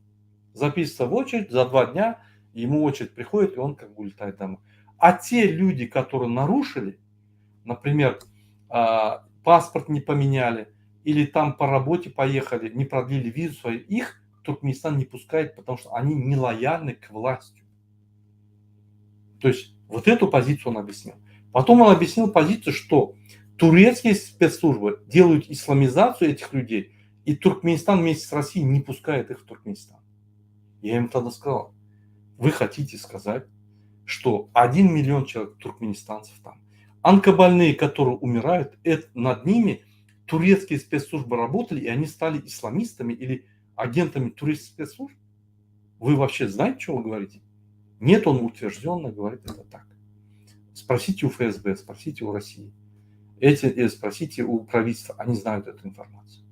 Записывается в очередь, за 2 дня ему очередь приходит, и он как бы улетает домой. А те люди, которые нарушили, например, паспорт не поменяли, или там по работе поехали, не продлили визу свою, их Туркменистан не пускает, потому что они не лояльны к власти. То есть вот эту позицию он объяснил. Потом он объяснил позицию, что турецкие спецслужбы делают исламизацию этих людей, и Туркменистан вместе с Россией не пускает их в Туркменистан. Я им тогда сказал, вы хотите сказать, что 1 миллион человек туркменистанцев там, онкобольные, которые умирают, это, над ними турецкие спецслужбы работали, и они стали исламистами или агентами турецких спецслужб? Вы вообще знаете, что вы говорите? Нет, он утвержденно говорит это так. Спросите у ФСБ, спросите у России. Спросите у правительства, они знают эту информацию.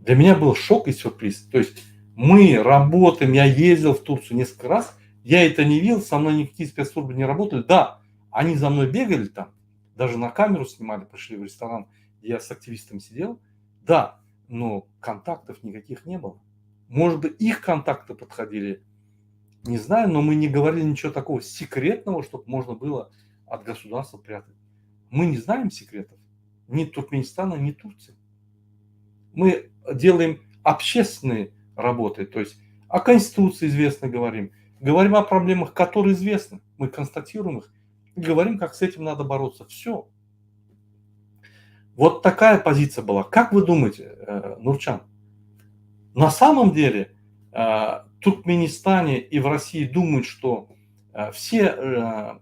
Для меня был шок и сюрприз. То есть мы работаем, я ездил в Турцию несколько раз, я это не видел, со мной никакие спецслужбы не работали. Да, они за мной бегали там, даже на камеру снимали, пришли в ресторан, я с активистом сидел. Да, но контактов никаких не было. Может быть, их контакты подходили, не знаю, но мы не говорили ничего такого секретного, чтобы можно было от государства прятать. Мы не знаем секретов ни Туркменистана, ни Турции. Мы делаем общественные работы, то есть о Конституции известно говорим, говорим о проблемах, которые известны, мы констатируем их и говорим, как с этим надо бороться. Все. Вот такая позиция была. Как вы думаете, Нурчан, на самом деле в Туркменистане и в России думают, что все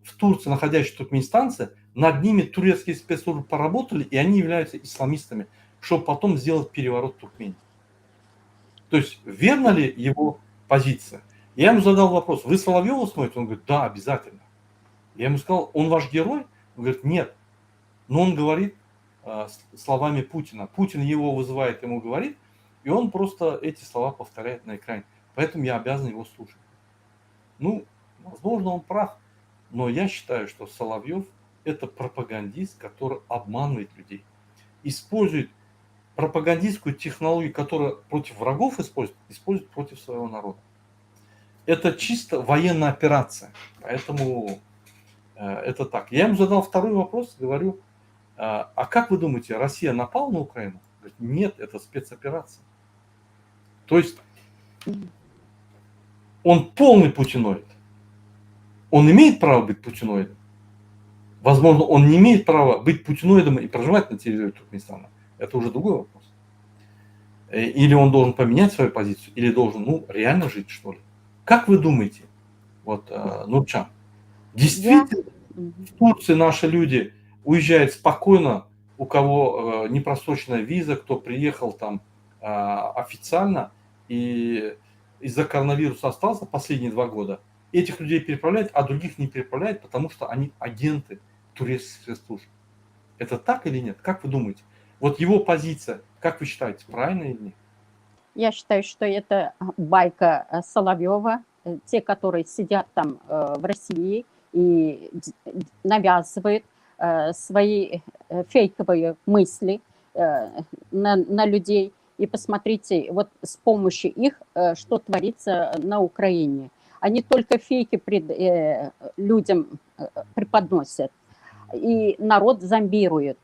в Турции находящиеся туркменистанцы, над ними турецкие спецслужбы поработали, и они являются исламистами, чтобы потом сделать переворот в Туркмении. То есть верна ли его позиция? Я ему задал вопрос, вы Соловьева смотрите? Он говорит, да, обязательно. Я ему сказал, он ваш герой? Он говорит, нет. Но он говорит словами Путина. Путин его вызывает, ему говорит, и он просто эти слова повторяет на экране. Поэтому я обязан его слушать. Ну, возможно, он прав. Но я считаю, что Соловьев – это пропагандист, который обманывает людей. использует пропагандистскую технологию, которая против врагов использует, использует против своего народа. Это чисто военная операция. Поэтому это так. Я ему задал второй вопрос, говорю, а как вы думаете, Россия напала на Украину? Говорит, нет, это спецоперация. То есть он полный путиноид. Он имеет право быть путиноидом. Возможно, он не имеет права быть путиноидом и проживать на территории Туркменистана. Это уже другой вопрос. Или он должен поменять свою позицию, или должен, ну, реально жить, что ли. Как вы думаете, вот, Нурчан, действительно в Турции наши люди уезжают спокойно, у кого непросроченная виза, кто приехал там официально и из-за коронавируса остался последние 2 года, этих людей переправляют, а других не переправляют, потому что они агенты турецких спецслужб. Это так или нет? Как вы думаете? Вот его позиция, как вы считаете, правильно или нет? Я считаю, что это байка Соловьева, те, которые сидят там в России и навязывают свои фейковые мысли на людей. И посмотрите, вот с помощью их, что творится на Украине. Они только фейки людям преподносят. И народ зомбирует.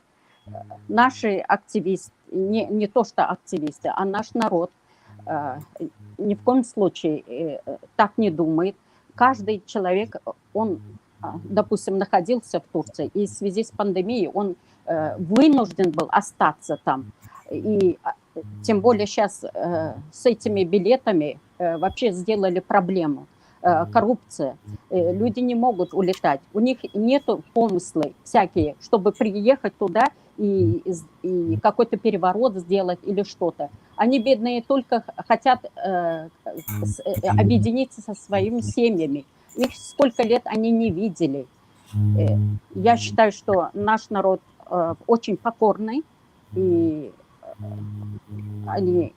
Наши активисты, не то что активисты, а наш народ ни в коем случае так не думает. Каждый человек, он, допустим, находился в Турции, и в связи с пандемией он вынужден был остаться там. И тем более сейчас с этими билетами вообще сделали проблему. Коррупция. Люди не могут улетать. У них нету помыслы всякие, чтобы приехать туда и какой-то переворот сделать или что-то. Они, бедные, только хотят объединиться со своими семьями. Их сколько лет они не видели. Я считаю, что наш народ очень покорный, и они,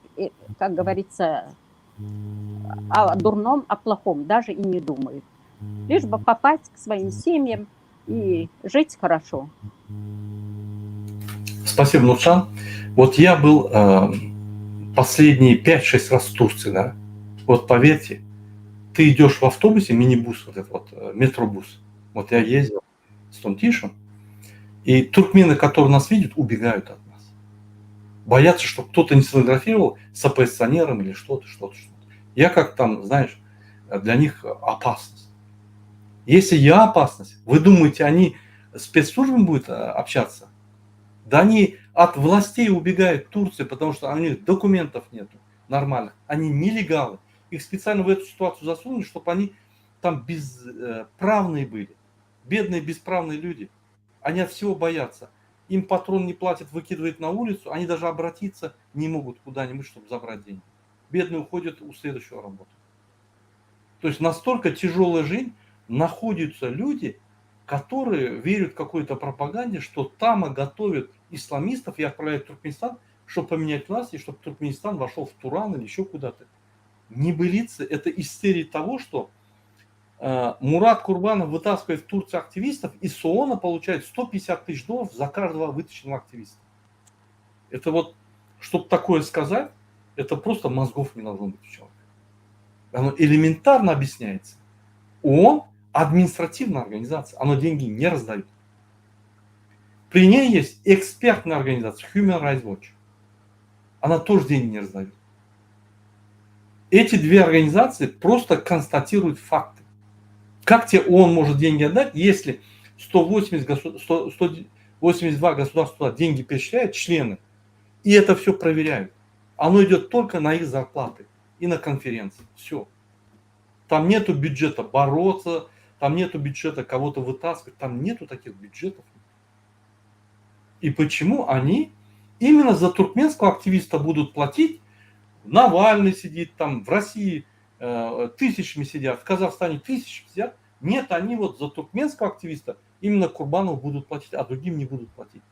как говорится, о дурном, о плохом даже и не думают. Лишь бы попасть к своим семьям и жить хорошо. Спасибо, Нурчан. Вот я был последние 5-6 раз в Турции, да. Вот поверьте, ты идешь в автобусе, минибус, вот этот вот, метробус. Вот я ездил с Томтишем, и туркмены, которые нас видят, убегают от нас. Боятся, что кто-то не сфотографировал с оппозиционером или что-то, что-то, что-то. Я как там, знаешь, для них опасность. Если я опасность, вы думаете, они с спецслужбами будут общаться? Да они от властей убегают в Турции, потому что у них документов нету нормальных. Они нелегалы. Их специально в эту ситуацию засунули, чтобы они там бесправные были. Бедные бесправные люди. Они от всего боятся. Им патрон не платит, выкидывает на улицу, они даже обратиться не могут куда-нибудь, чтобы забрать деньги. Бедные уходят у следующего работы. То есть настолько тяжелая жизнь, находятся люди, которые верят какой-то пропаганде, что там готовят исламистов и отправляют в Туркменистан, чтобы поменять власть, и чтобы Туркменистан вошел в Туран или еще куда-то. Небылицы – это из серии того, что Мурат Курбанов вытаскивает в Турцию активистов, и с ООНа получает 150 тысяч долларов за каждого вытащенного активиста. Это вот, чтобы такое сказать, это просто мозгов не должно быть у человека. Оно элементарно объясняется. ООН – административная организация, оно деньги не раздает. При ней есть экспертная организация Human Rights Watch. Она тоже деньги не раздает. Эти две организации просто констатируют факты. Как тебе ООН может деньги отдать, если 180, 100, 182 государства деньги перечисляют, члены, и это все проверяют. Оно идет только на их зарплаты и на конференции. Все. Там нету бюджета бороться, там нету бюджета кого-то вытаскивать, там нету таких бюджетов. И почему они именно за туркменского активиста будут платить? Навальный сидит там, в России тысячами сидят, в Казахстане тысячами сидят. Нет, они вот за туркменского активиста именно Курбанову будут платить, а другим не будут платить.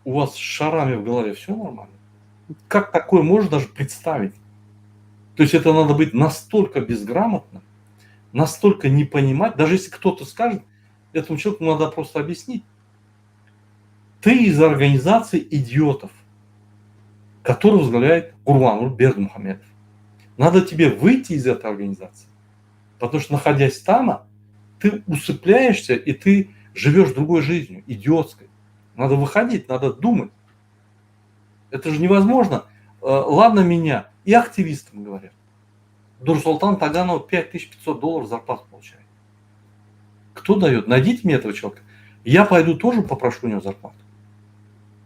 У вас с шарами в голове все нормально? Как такое можно даже представить? То есть это надо быть настолько безграмотным, настолько не понимать, даже если кто-то скажет, этому человеку надо просто объяснить. Ты из организации идиотов, которую возглавляет Гурбангулы Бердымухамедов. Надо тебе выйти из этой организации. Потому что, находясь там, ты усыпляешься, и ты живешь другой жизнью, идиотской. Надо выходить, надо думать. Это же невозможно. Ладно меня, и активистам говорят. Дурсултан Таганов 5500 долларов зарплату получает. Кто дает? Найдите мне этого человека. Я пойду тоже попрошу у него зарплату.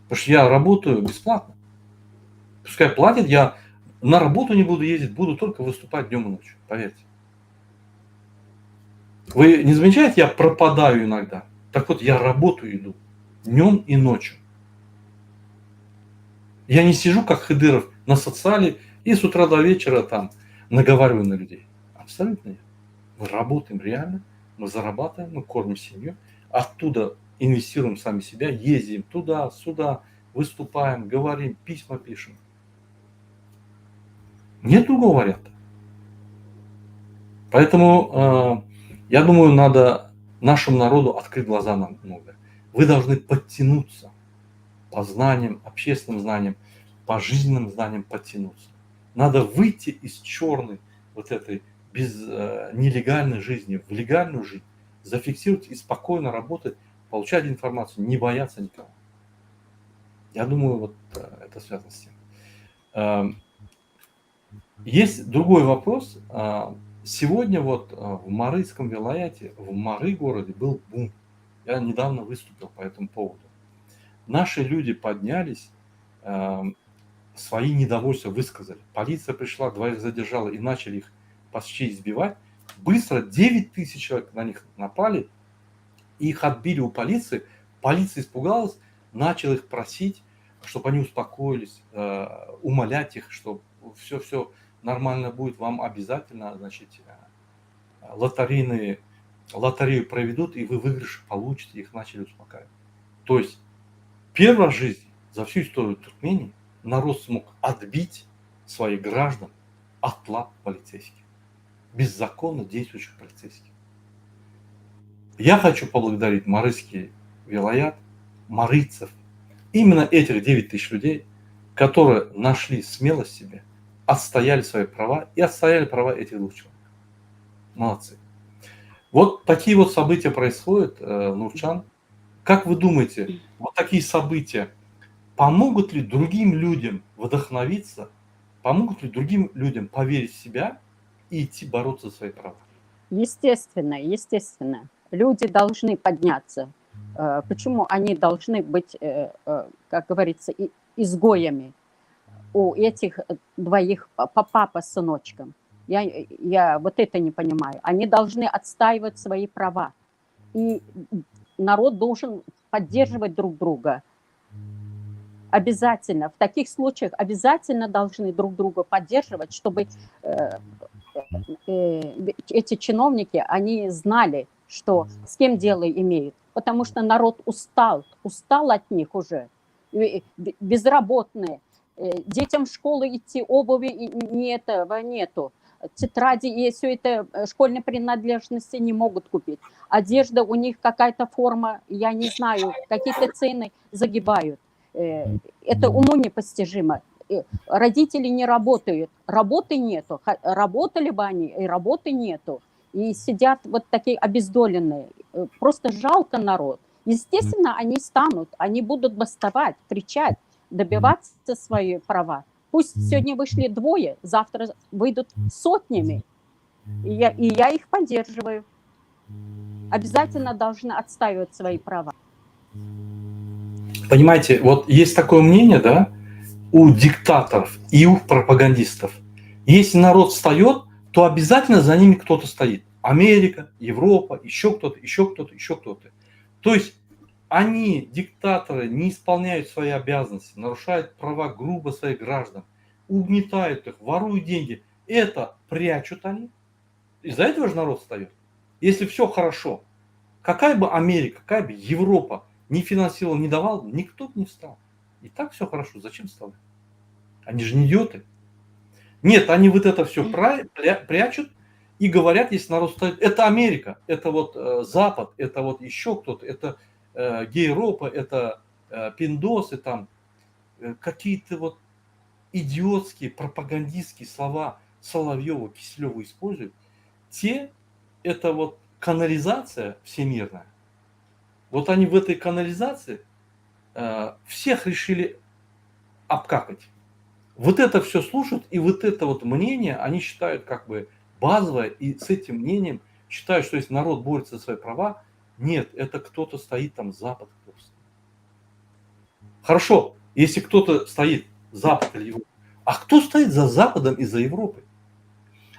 Потому что я работаю бесплатно. Пускай платит, я на работу не буду ездить, буду только выступать днем и ночью, поверьте. Вы не замечаете, я пропадаю иногда. Так вот, я работаю иду днем и ночью. Я не сижу, как Хыдыров, на социале и с утра до вечера там наговариваю на людей. Абсолютно нет. Мы работаем реально, мы зарабатываем, мы кормим семью, оттуда инвестируем сами себя, ездим туда, сюда, выступаем, говорим, письма пишем. Нет другого варианта. Поэтому, я думаю, надо нашему народу открыть глаза на многое. Вы должны подтянуться по знаниям, общественным знаниям, по жизненным знаниям подтянуться. Надо выйти из черной вот этой без, нелегальной жизни в легальную жизнь, зафиксировать и спокойно работать, получать информацию, не бояться никого. Я думаю, вот это связано с тем. Есть другой вопрос. Сегодня вот в Марыйском вилаяте, в Мары городе был бунт. Я недавно выступил по этому поводу. Наши люди поднялись, свои недовольства высказали. Полиция пришла, двоих задержала и начали их почти избивать. Быстро 9 тысяч человек на них напали, их отбили у полиции. Полиция испугалась, начала их просить, чтобы они успокоились, умолять их, что все-все нормально будет, вам обязательно, значит, лотерею проведут, и вы выигрыш получите, их начали успокаивать. То есть первый раз в жизни за всю историю Туркмении народ смог отбить своих граждан от лап полицейских, беззаконно действующих полицейских. Я хочу поблагодарить Марыйский вилаят, марыйцев, именно этих 9 тысяч людей, которые нашли смелость в себе, отстояли свои права и отстояли права этих двух человек. Молодцы. Вот такие вот события происходят, Нурчан. Как вы думаете, вот такие события помогут ли другим людям вдохновиться, помогут ли другим людям поверить в себя и идти бороться за свои права? Естественно, естественно. Люди должны подняться. Почему они должны быть, как говорится, изгоями у этих двоих папа с сыночком? Я вот это не понимаю. Они должны отстаивать свои права. И народ должен поддерживать друг друга. Обязательно. В таких случаях обязательно должны друг друга поддерживать, чтобы эти чиновники, они знали, что с кем дело имеют. Потому что народ устал, устал от них уже. Безработные. Детям в школу идти, обуви не этого нету. Тетради и все это, школьные принадлежности не могут купить. Одежда у них какая-то форма, я не знаю, какие-то цены загибают. Это уму непостижимо. Родители не работают, работы нету. Работали бы они, и работы нету. И сидят вот такие обездоленные. Просто жалко народ. Естественно, они станут, они будут бастовать, кричать, добиваться свои права. Пусть сегодня вышли двое, завтра выйдут сотнями. И я их поддерживаю. Обязательно должны отстаивать свои права. Понимаете, вот есть такое мнение, да, у диктаторов и у пропагандистов. Если народ встает, то обязательно за ними кто-то стоит. Америка, Европа, еще кто-то, еще кто-то, еще кто-то. То есть они, диктаторы, не исполняют свои обязанности, нарушают права грубо своих граждан, угнетают их, воруют деньги. Это прячут они. Из-за этого же народ встает. Если все хорошо, какая бы Америка, какая бы Европа не финансировала, не давала, никто бы не встал. И так все хорошо, зачем вставать? Они же не идиоты. Нет, они вот это все прячут и говорят, если народ встает, это Америка, это вот Запад, это вот еще кто-то, это Гейропа, это пиндосы там, какие-то вот идиотские, пропагандистские слова Соловьева, Киселева используют, те, это вот канализация всемирная. Вот они в этой канализации всех решили обкакать. Вот это все слушают, и вот это вот мнение они считают как бы базовое, и с этим мнением считают, что если народ борется за свои права, нет, это кто-то стоит там, Запад кто-то стоит. Хорошо, если кто-то стоит Запад или Европа, а кто стоит за Западом и за Европой?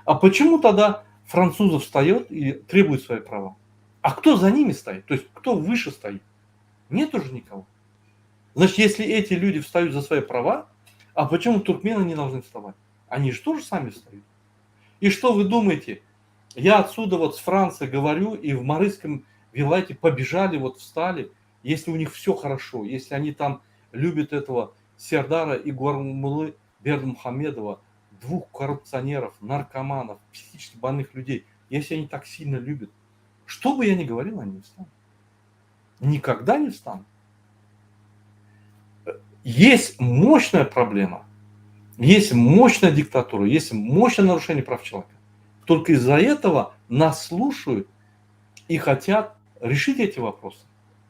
А почему тогда французов встает и требует свои права? А кто за ними стоит? То есть кто выше стоит? Нет уже никого. Значит, если эти люди встают за свои права, а почему туркмены не должны вставать? Они же тоже сами встают. И что вы думаете? Я отсюда вот с Франции говорю, и в Марыском вилайте побежали, вот встали, если у них все хорошо, если они там любят этого Сердара и Гурбангулы Бердымухамедова, двух коррупционеров, наркоманов, психически больных людей, если они так сильно любят, что бы я ни говорил, они не встанут. Никогда не встанут. Есть мощная проблема, есть мощная диктатура, есть мощное нарушение прав человека. Только из-за этого нас слушают и хотят решить эти вопросы.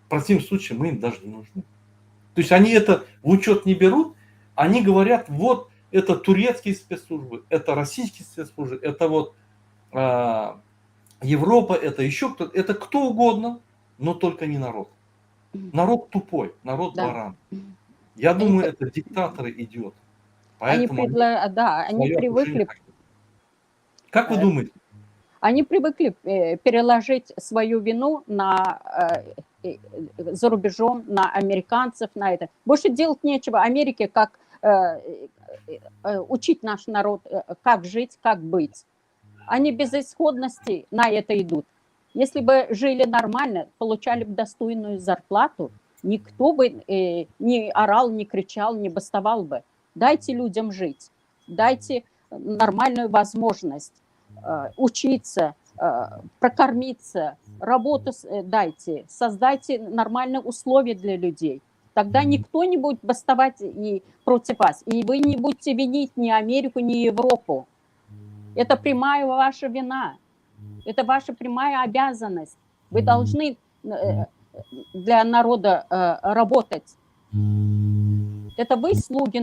В противном случае мы им даже не нужны. То есть они это в учет не берут, они говорят, вот это турецкие спецслужбы, это российские спецслужбы, это вот Европа, это еще кто-то, это кто угодно, но только не народ. Народ тупой, народ баран. Я думаю, это диктаторы идиоты. Они Поэтому они да, они свое окружение привыкли так Как вы думаете? Они привыкли переложить свою вину на за рубежом, на американцев, на это. Больше делать нечего Америке, как учить наш народ, как жить, как быть. Они безысходности на это идут. Если бы жили нормально, получали бы достойную зарплату, никто бы не орал, не кричал, не бастовал бы. Дайте людям жить, дайте нормальную возможность учиться, прокормиться, работу дайте, создайте нормальные условия для людей. Тогда никто не будет бастовать и против вас. И вы не будете винить ни Америку, ни Европу. Это прямая ваша вина. Это ваша прямая обязанность. Вы должны для народа работать. Это вы слуги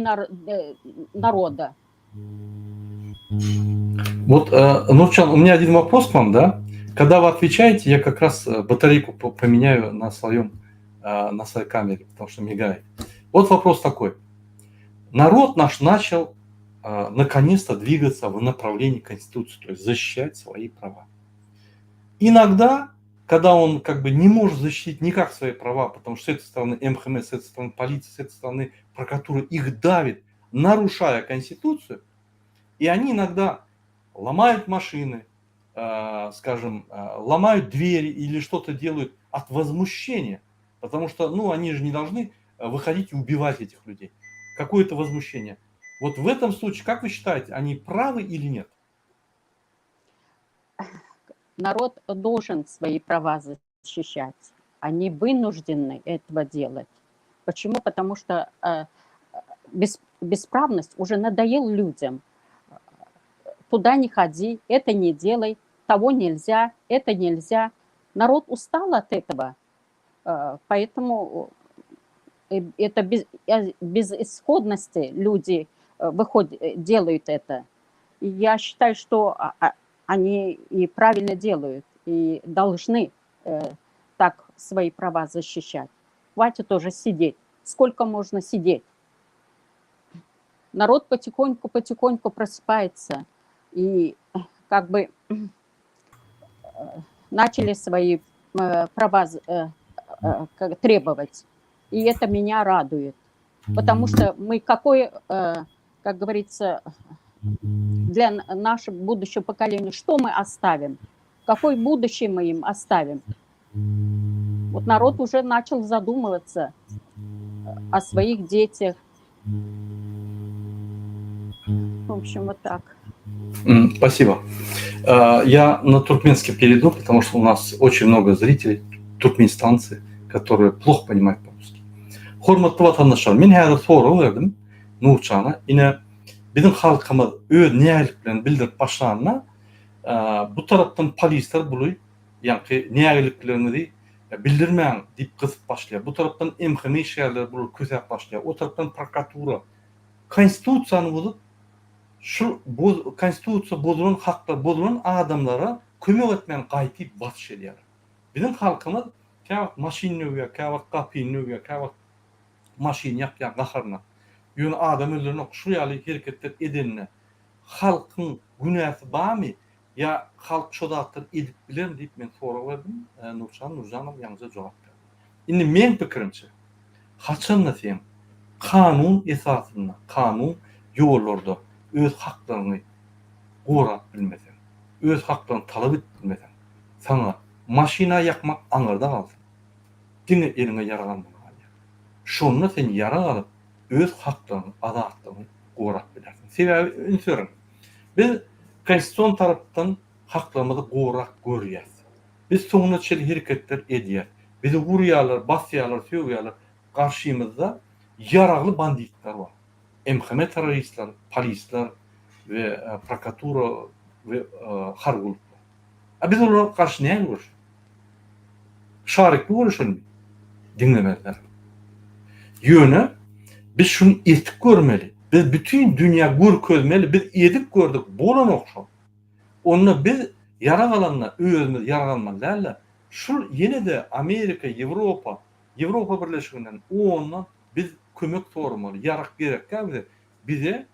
народа. Вот, Нурчан, у меня один вопрос к вам, да? Когда вы отвечаете, я как раз батарейку поменяю на своей камере, потому что мигает. Вот вопрос такой. Народ наш начал наконец-то двигаться в направлении Конституции, то есть защищать свои права. Иногда, когда он как бы не может защитить никак свои права, потому что с этой стороны МХМ, с этой стороны полиция, с этой стороны прокуратура их давит, нарушая Конституцию, и они иногда ломают машины, скажем, ломают двери или что-то делают от возмущения, потому что, ну, они же не должны выходить и убивать этих людей. Какое-то возмущение. Вот в этом случае, как вы считаете, они правы или нет? Народ должен свои права защищать. Они вынуждены этого делать. Почему? Потому что бесправность уже надоел людям. Туда не ходи, это не делай, того нельзя, это нельзя. Народ устал от этого. Поэтому это безысходности люди делают это. И я считаю, что они и правильно делают, и должны так свои права защищать. Хватит уже сидеть. Сколько можно сидеть? Народ потихоньку-потихоньку просыпается. И как бы начали свои права требовать. И это меня радует. Потому что мы какое, как говорится, для нашего будущего поколения, что мы оставим? Какое будущее мы им оставим? Вот народ уже начал задумываться о своих детях. В общем, вот так. Спасибо. Я на туркменский перейду, потому что у нас очень много зрителей, туркменистанцы, которые плохо понимают по-русски. Hormatly watandaşlar, men häzir sorag berdim Nurjana. Ine, biziň halkymyz öz nägiliklerini bildirip başlanda, bu tarapdan polisler buly, ýaňky nägilikleriňizi bildirmäň diýip gysyp başlaýar. Bu tarapdan MHM işgärleri bulary kösäp başlaýar. O tarapdan prokuratura. Konstitusiýany bozup, şu konstitusiýa bozulan haklar bozulan adamlara kömek etmän gaýtyp basyş edýärler. Biziň halkymyz käwagt maşyn döwýär, käwagt gapyny döwýär, käwagt maşyny ýakýar gaharyna. Ýöne adam öldürenok. Şu ýaly hereketler edenine halkyň günäsi barmy ýa halk şo zatlary edip bilermi diýip men sorag berdim. Nurjan Nurjanow ýaňyja jogap berdi. Indi meň pikirimçe, haçanda sen kanun esasynda, kanun ýollarda öz haklaryňy gorap bilmeseň, öz haklaryňy talap edip bilmeseň, saňa maşyna ýakmak aňyrda galsyn, diňe eliňe ýarag almaly galýar. Şonda sen ýarag alyp, öz haklaryňy, azatlygyňy gorap bilersiň. Sebäbi üns beriň, biz konstitusion tarapdan haklarymyzy gorap görýäs. Biz soňuna çenli hereketler edýäs. Bizi urýarlar, basýarlar, sögýärler. Garşymyzda ýaragly banditler bar. MHM terroristler, polisler we prokuratura we harby gulluklar. A biz olara garşy näme göreşeli? Şarikli göreşelimi? Diňlemezler. Ýöne biz şuny etip görmeli. Biz bütin dünýä görkezmeli, biz edip gördük, bolanok şol. Onda biz ýarag alanda özümiz ýarag almaly däl-de, şul ýene-de Amerika, Ýewropa, Ýewropa Birleşiginden, OON-dan biz kömek soramaly. Ýarag gerekkä bize, bize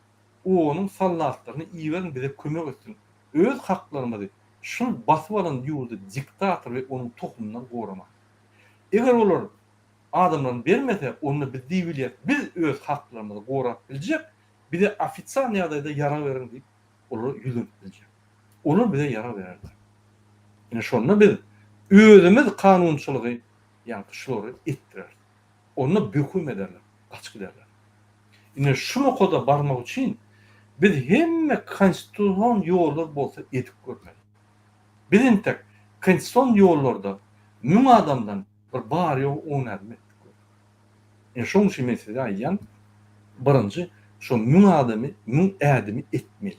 OON-yň soldatlaryny iberiň bize kömek etsin. Öz haklarymyzy şul basyp alan ýurdy diktator we onuň tohumyndan goramak. Eger olar adamlaryny bermese, onda biz diýip bilýäs, biz öz haklarymyzy gorap biljek, bize ofisial ýagdaýda ýarag beriň diýip olara ýüzlenip biljek. Olar bize ýarag bererler. Ine şonda biz özümiz kanunçylygy ýaňky şulary etdireris. Onda böküm ederler, gaçyp giderler. Ine şu nokada barmak üçin biz hemme konstitusion ýollar bolsa edip görmeli. Biz entek konstitusion ýollarda müň adamdan bir bary-ýogy on ädim etdik gördük. Ine şoň üçin men size aýdýan, birinji şo müň adamy, müň ädimi etmeli.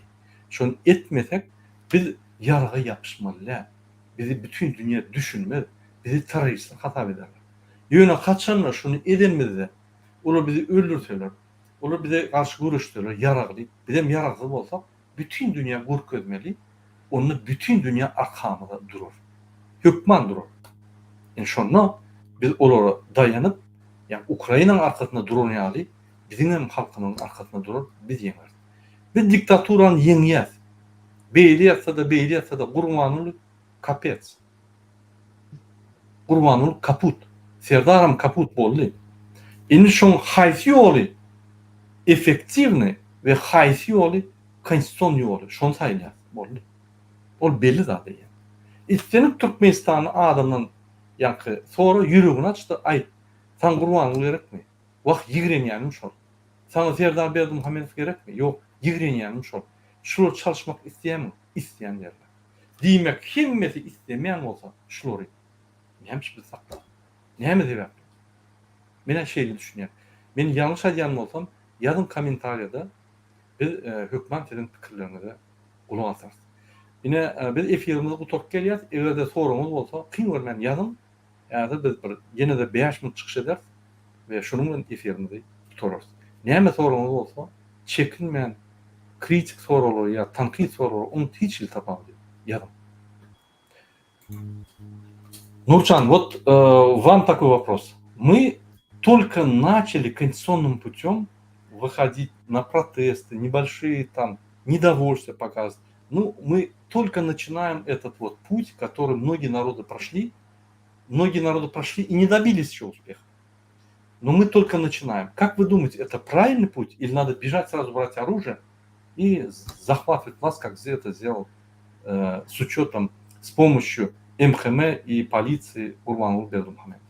Şony etmesek biz ýaraga ýapyşmaly däl. Bizi bütin dünýä düşünmez, bizi terroristler hasap ederler. Ýöne haçanda şuny edenimizde olar bizi öldürseler, olar bize garşy göreşseler ýaragly, bizem ýaragsyz bolsak, bütin dünýä görkezmeli, onda bütin dünýä arkamyzda durar. Hökman durar. Ine şonda biz olara daýanyp, ýagny Ukrainanyň arkasynda duran ýaly, biziňem halkymyzyň arkasynda durar, biz ýeňeris. Biz diktaturany ýeňýäs. Beýle ýatsa-da, beýle ýatsa-da Gurbanguly kapec. Gurbanguly kaput. Serdaram kaput boldy. Indi şoň haýsy ýoly effektiwnyý we haýsy ýoly konstitusion ýoly şony saýlaýas. Boldy. Ol belli zat eýýäm. Islendik türkmenistanly adamdan ýaňky sora ýüregini açda aýt. Saňa Gurbanguly gerekmi? Wah ýigrenýänim şol. Saňa Serdar Berdimuhamedow gerekmi? Ýok, ýigrenýänim şol. Şulary çalyşmak isleýämiň? Isleýän derler. Diýmek hemmesi islemeýän bolsa şulary näme üçin biz saklamaly? Näme sebäpli? Men-ä şeýle düşünýän. Men ýalňyş aýdýan bolsam ýazyň kommentariýada biz hökman siziň pikirleriňize gulak asarys. Ine biz efirimizi gutaryp gelýäs. Eger-de soragyňyz bolsa kyn görmän ýazyň. Häzir biz bir ýene-de bäş minut çykyş ederis we şunuň bilen efirimizi gutararys. Näme soragyňyz bolsa çekinmän kritik soraglary ýa tankyt soraglary onuň hiç hili tapawudy ýok. Ýazyň. Nurjan, вот вам такой вопрос. Мы только начали конституционным путем выходить на протесты, небольшие там недовольствия показывать. Ну, мы только начинаем этот вот путь, который многие народы прошли, многие народы прошли и не добились еще успеха. Но мы только начинаем. Как вы думаете, это правильный путь или надо бежать сразу брать оружие и захватывать власть, как это сделал э, с учетом, с помощью МХМ и полиции Гурбангулы Бердымухамедов?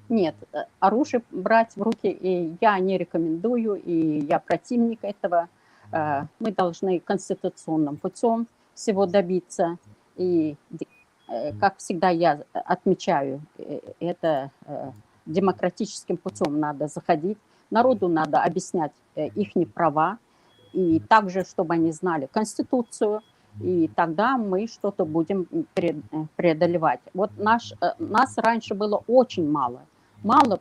Нет, э, оружие брать в руки и я не рекомендую, и я противник этого. Э, мы должны конституционным путем всего добиться. И, э, как всегда, я отмечаю, это. Демократическим путем надо заходить, народу надо объяснять их права, и также, чтобы они знали Конституцию, и тогда мы что-то будем преодолевать. Вот нас раньше было очень мало, мало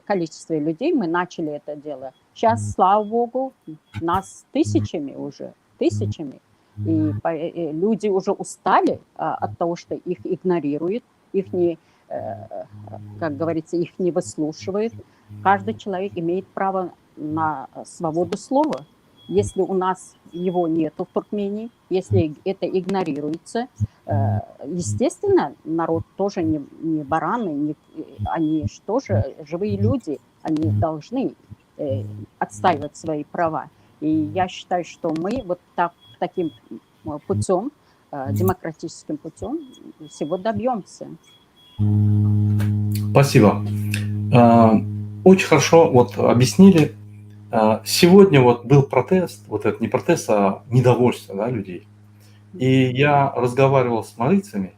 количество людей, мы начали это дело. Сейчас, слава богу, нас тысячами уже, тысячами. И люди уже устали от того, что их игнорируют, их не, как говорится, их не выслушивают. Каждый человек имеет право на свободу слова. Если у нас его нету в Туркмении, если это игнорируется, естественно, народ тоже не бараны, не, они же тоже живые люди, они должны отстаивать свои права. И я считаю, что мы вот таким путем, демократическим путем всего добьемся. Спасибо. Очень хорошо вот объяснили. Сегодня вот был протест, вот это не протест, а недовольство, да, людей. И я разговаривал с марийцами.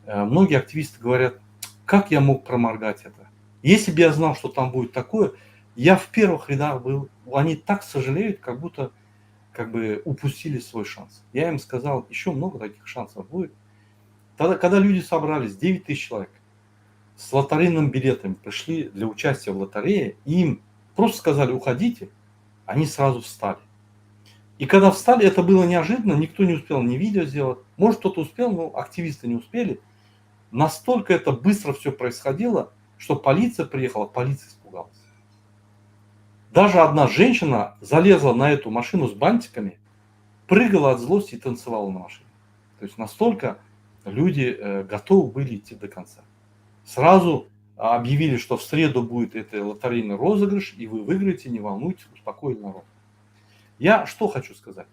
Многие активисты говорят, как я мог проморгать это? Если бы я знал, что там будет такое, я в первых рядах был. Они так сожалеют, как будто упустили свой шанс. Я им сказал, еще много таких шансов будет. Тогда, когда люди собрались, 9 тысяч человек, с лотерейным билетом пришли для участия в лотерее, им просто сказали, уходите, они сразу встали. И когда встали, это было неожиданно, никто не успел ни видео сделать. Может, кто-то успел, но активисты не успели. Настолько это быстро все происходило, что полиция приехала, полиция испугалась. Даже одна женщина залезла на эту машину с бантиками, прыгала от злости и танцевала на машине. То есть настолько люди готовы были идти до конца. Сразу объявили, что в среду будет это лотерейный розыгрыш, и вы выиграете, не волнуйтесь, успокоили народ. Я что хочу сказать?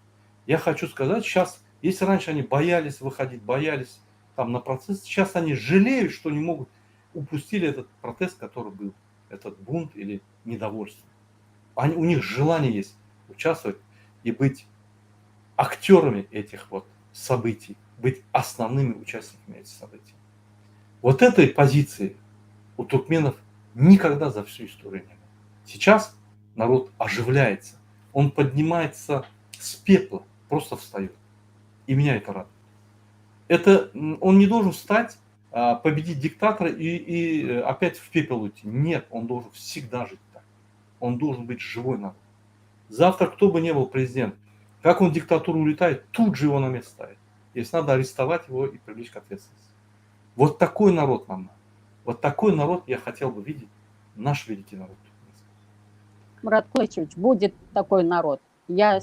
Я хочу сказать, сейчас, если раньше они боялись выходить, боялись на процесс, сейчас они жалеют, что не могут, упустили этот протест, который был, этот бунт или недовольство. У них желание есть участвовать и быть актерами этих событий, быть основными участниками этих событий. Вот этой позиции у туркменов никогда за всю историю не было. Сейчас народ оживляется, он поднимается с пепла, просто встает. И меня это радует. Он не должен встать, победить диктатора и опять в пепел уйти. Нет, он должен всегда жить так. Он должен быть живой народ. Завтра кто бы ни был президент, как он в диктатуру улетает, тут же его на место ставит. Если надо, арестовать его и привлечь к ответственности. Вот такой народ нам надо. Вот такой народ я хотел бы видеть, наш великий народ. Мурат Кулычевич, будет такой народ. Я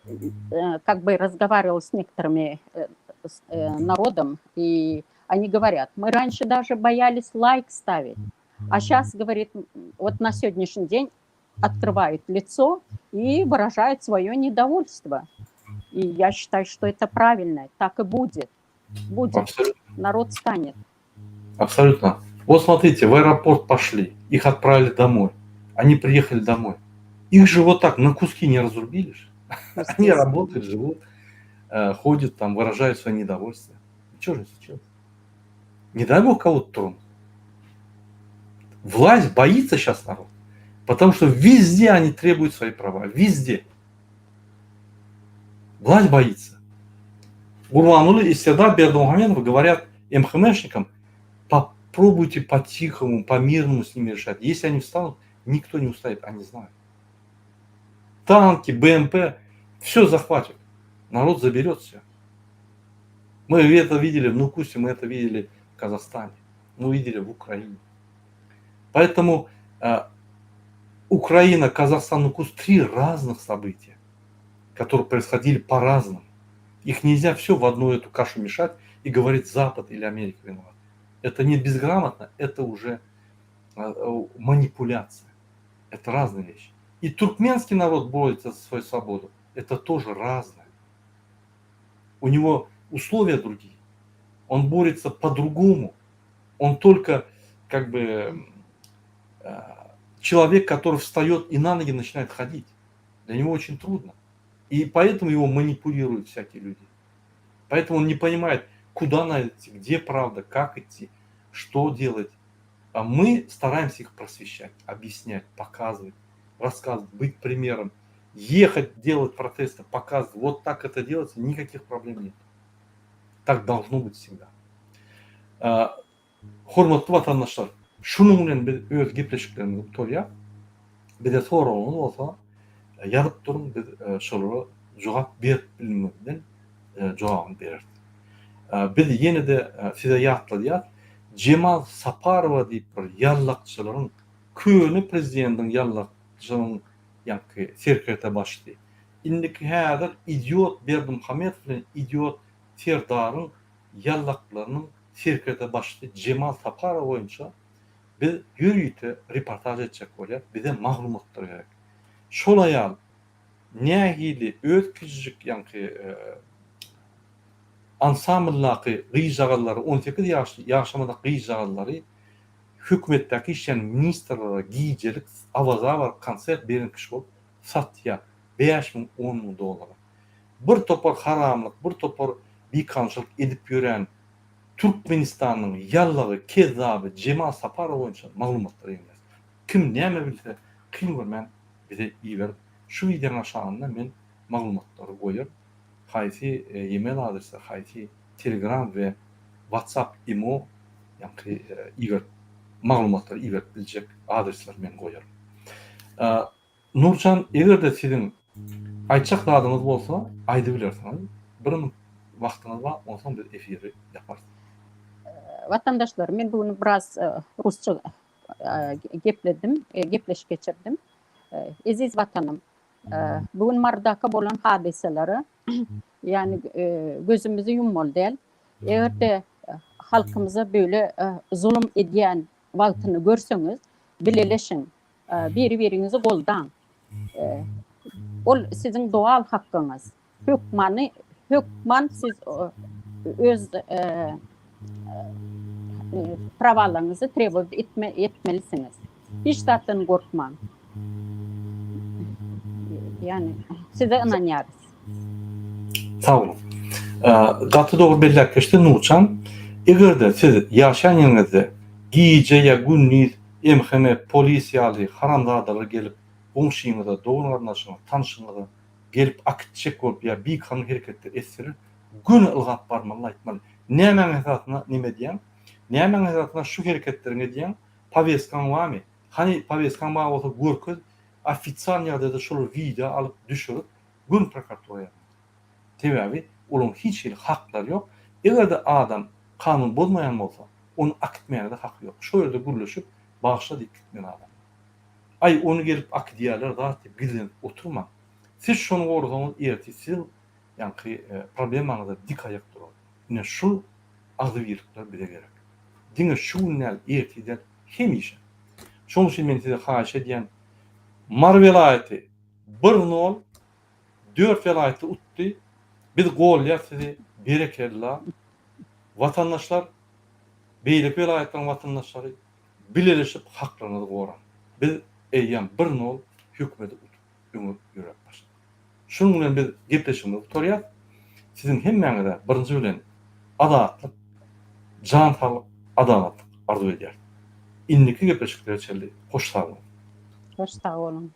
разговаривала с некоторыми народом, и они говорят, мы раньше даже боялись лайк ставить, а щас, говорит, на сегодняшний день открывают лицо и выражают свое недовольство. И я считаю, что это правильно, так и будет. Будет. Абсолютно. Народ станет. Абсолютно. Вот смотрите, в аэропорт пошли, их отправили домой. Они приехали домой. Их же вот так на куски не разрубили же. Они работают, живут, ходят там, выражают свое недовольство. Чего же случилось? Не дай бог кого-то тронуть. Власть боится щас народ, потому что везде они требуют свои права. Везде. Власть боится. Гурбангулы и Сердар Бердымухамедов говорят МХМшникам, попробуйте по-тихому, по-мирному с ними решать. Если они встанут, никто не устоит, они знают. Танки, БМП, все захватят. Народ заберет все. Мы это видели в Нукусе, мы это видели в Казахстане, мы видели в Украине. Поэтому Украина, Казахстан, Нукус — три разных события, которые происходили по-разному. Их нельзя все в одну эту кашу мешать и говорить, Запад или Америка виноват. Это не безграмотно, это уже манипуляция. Это разные вещи. И туркменский народ борется за свою свободу. Это тоже разное. У него условия другие. Он борется по-другому. Он только человек, который встает и на ноги начинает ходить. Для него очень трудно. И поэтому его манипулируют всякие люди. Поэтому он не понимает, куда надо идти, где правда, как идти, что делать. Мы стараемся их просвещать, объяснять, показывать, рассказывать, быть примером. Ехать, делать протесты, показывать, вот так это делается, никаких проблем нет. Так должно быть всегда. Hormatly watandaşlar, şunuň bilen biz öz gepleşiklerimizi gutarýas. Bize soragyňyz bolsa, ýazyp duruň, biz şolara jogap berip bilmemizden jogabyny bereris. Biz ýene-de size ýatladýas, Jemal Saparowa diýip bir ýallakçylaryň, köne prezidentiň ýallakçynyň ýaňky serkerdebaşysy. Indiki häzir idiot Berdimuhamedow bilen idiot Serdaryň ýallaklarynyň serkerdebaşysy Jemal Saparow boýunça biz ýörite reportaž etjek bolýas, bize maglumatlar gerek. Şol aýal nähili öz kiçijik ýaňky ansambldaky gyzjagazlary, 18 ýaşly ýaşamadyk gyzjagazlary hökümetdäki işleýän ministrlere gijelik Awaza baryp konsert beren kişi bolup satýar 5000, 10000 dollara. Bir topar haramlyk, bir topar bikanunçylyk edip ýören Türkmenistanyň ýallagy, kezzaby Jemal Saparow boýunça maglumatlar ýygnaýas. Kim näme bilse kyn görmän bize iberip şu wideoň aşagynda men maglumatlary goýaryn. Haýsy email adrese, haýsy telegram we whatsapp imo ýaňky iberip maglumatlary iberip biljek adresleri men goýaryn. Nurjan egerde siziň aýtjak zadyňyz bolsa aýdybilersiňiz. Bir minut wagtyňyz bar onsoň biz efiri ýaparys. Watandaşlar men bu gün biraz rusça gepledim, gepleşik geçirdim. Eziz watanym, bu gün Marydaky bolan hadysalara ýani gözümizi ýummaly däl. Eger-de halkymyza böyle zulum edýän wagtyny görseňiz, bileleşiň, biri-biriňizi goldaň. Ol siziň doal hakkyňyz. Hökmany, hökman siz öz prawalaryňyzy trebowat etme, etmelisiňiz. Hiç zatdan gorkmaň. Ýani size ynanýarys. Sag boluň. Gaty dogry belläp geçdi Nurjan. Eger-de siz ýaşaýan ýeriňizde gije ýa gündiz MHM, polis ýaly haramzadalar gelip goňşyňyza, dogan-garyndaşyňyza, tanşyňyza gelip akitjek bolup ýa bikanun hereketler etseler, göni ylgap barmaly aýtmaly. Nämäň esasynda neme edýäň? Nämäň esasynda şu hereketleriňi edýäň? Poweskaň barmy? Hany poweskaň bar bolsa görkez, ofisial ýagdaýda şolary wideo alyp düşürip göni prokuratura ýazmaly. Sebäbi olaryň hiç hili haklary ýok. Eger-de adam kanun bozmaýan bolsa, ony akitmäge-de haky ýok. Şo ýerde gürleşip, bagyşla diýip gitmeli adam. Aý, ony gelip akidýärler zat diýip gizlenip oturmaň. Siz şony gorasaňyz ertir siziň ýaňky problemaňyzda dik aýak durar. Ine şul agzybirlikler bize gerek. Diňe şu gün däl, ertir däl, hemişe. Şonuň üçin men size haýyş edýän, Mary welaýaty bir nol, dört welaýatda utdy. Biz golýas sizi, berekella. Watandaşlar, beýleki welaýatlaryň watandaşlary bileleşip haklaryňyzy goraň. Biz eýýäm bir nol hökümeti utup öňe ýöräp başladyk. Şunuň bilen biz gepleşigimizi gutarýas. Siziň hemmäňize birinji bilen azatlyk, jan saglyk, adalatlyk arzuw edýäris. Indiki gepleşiklere çenli hoş sag boluň. Hoş sag boluň.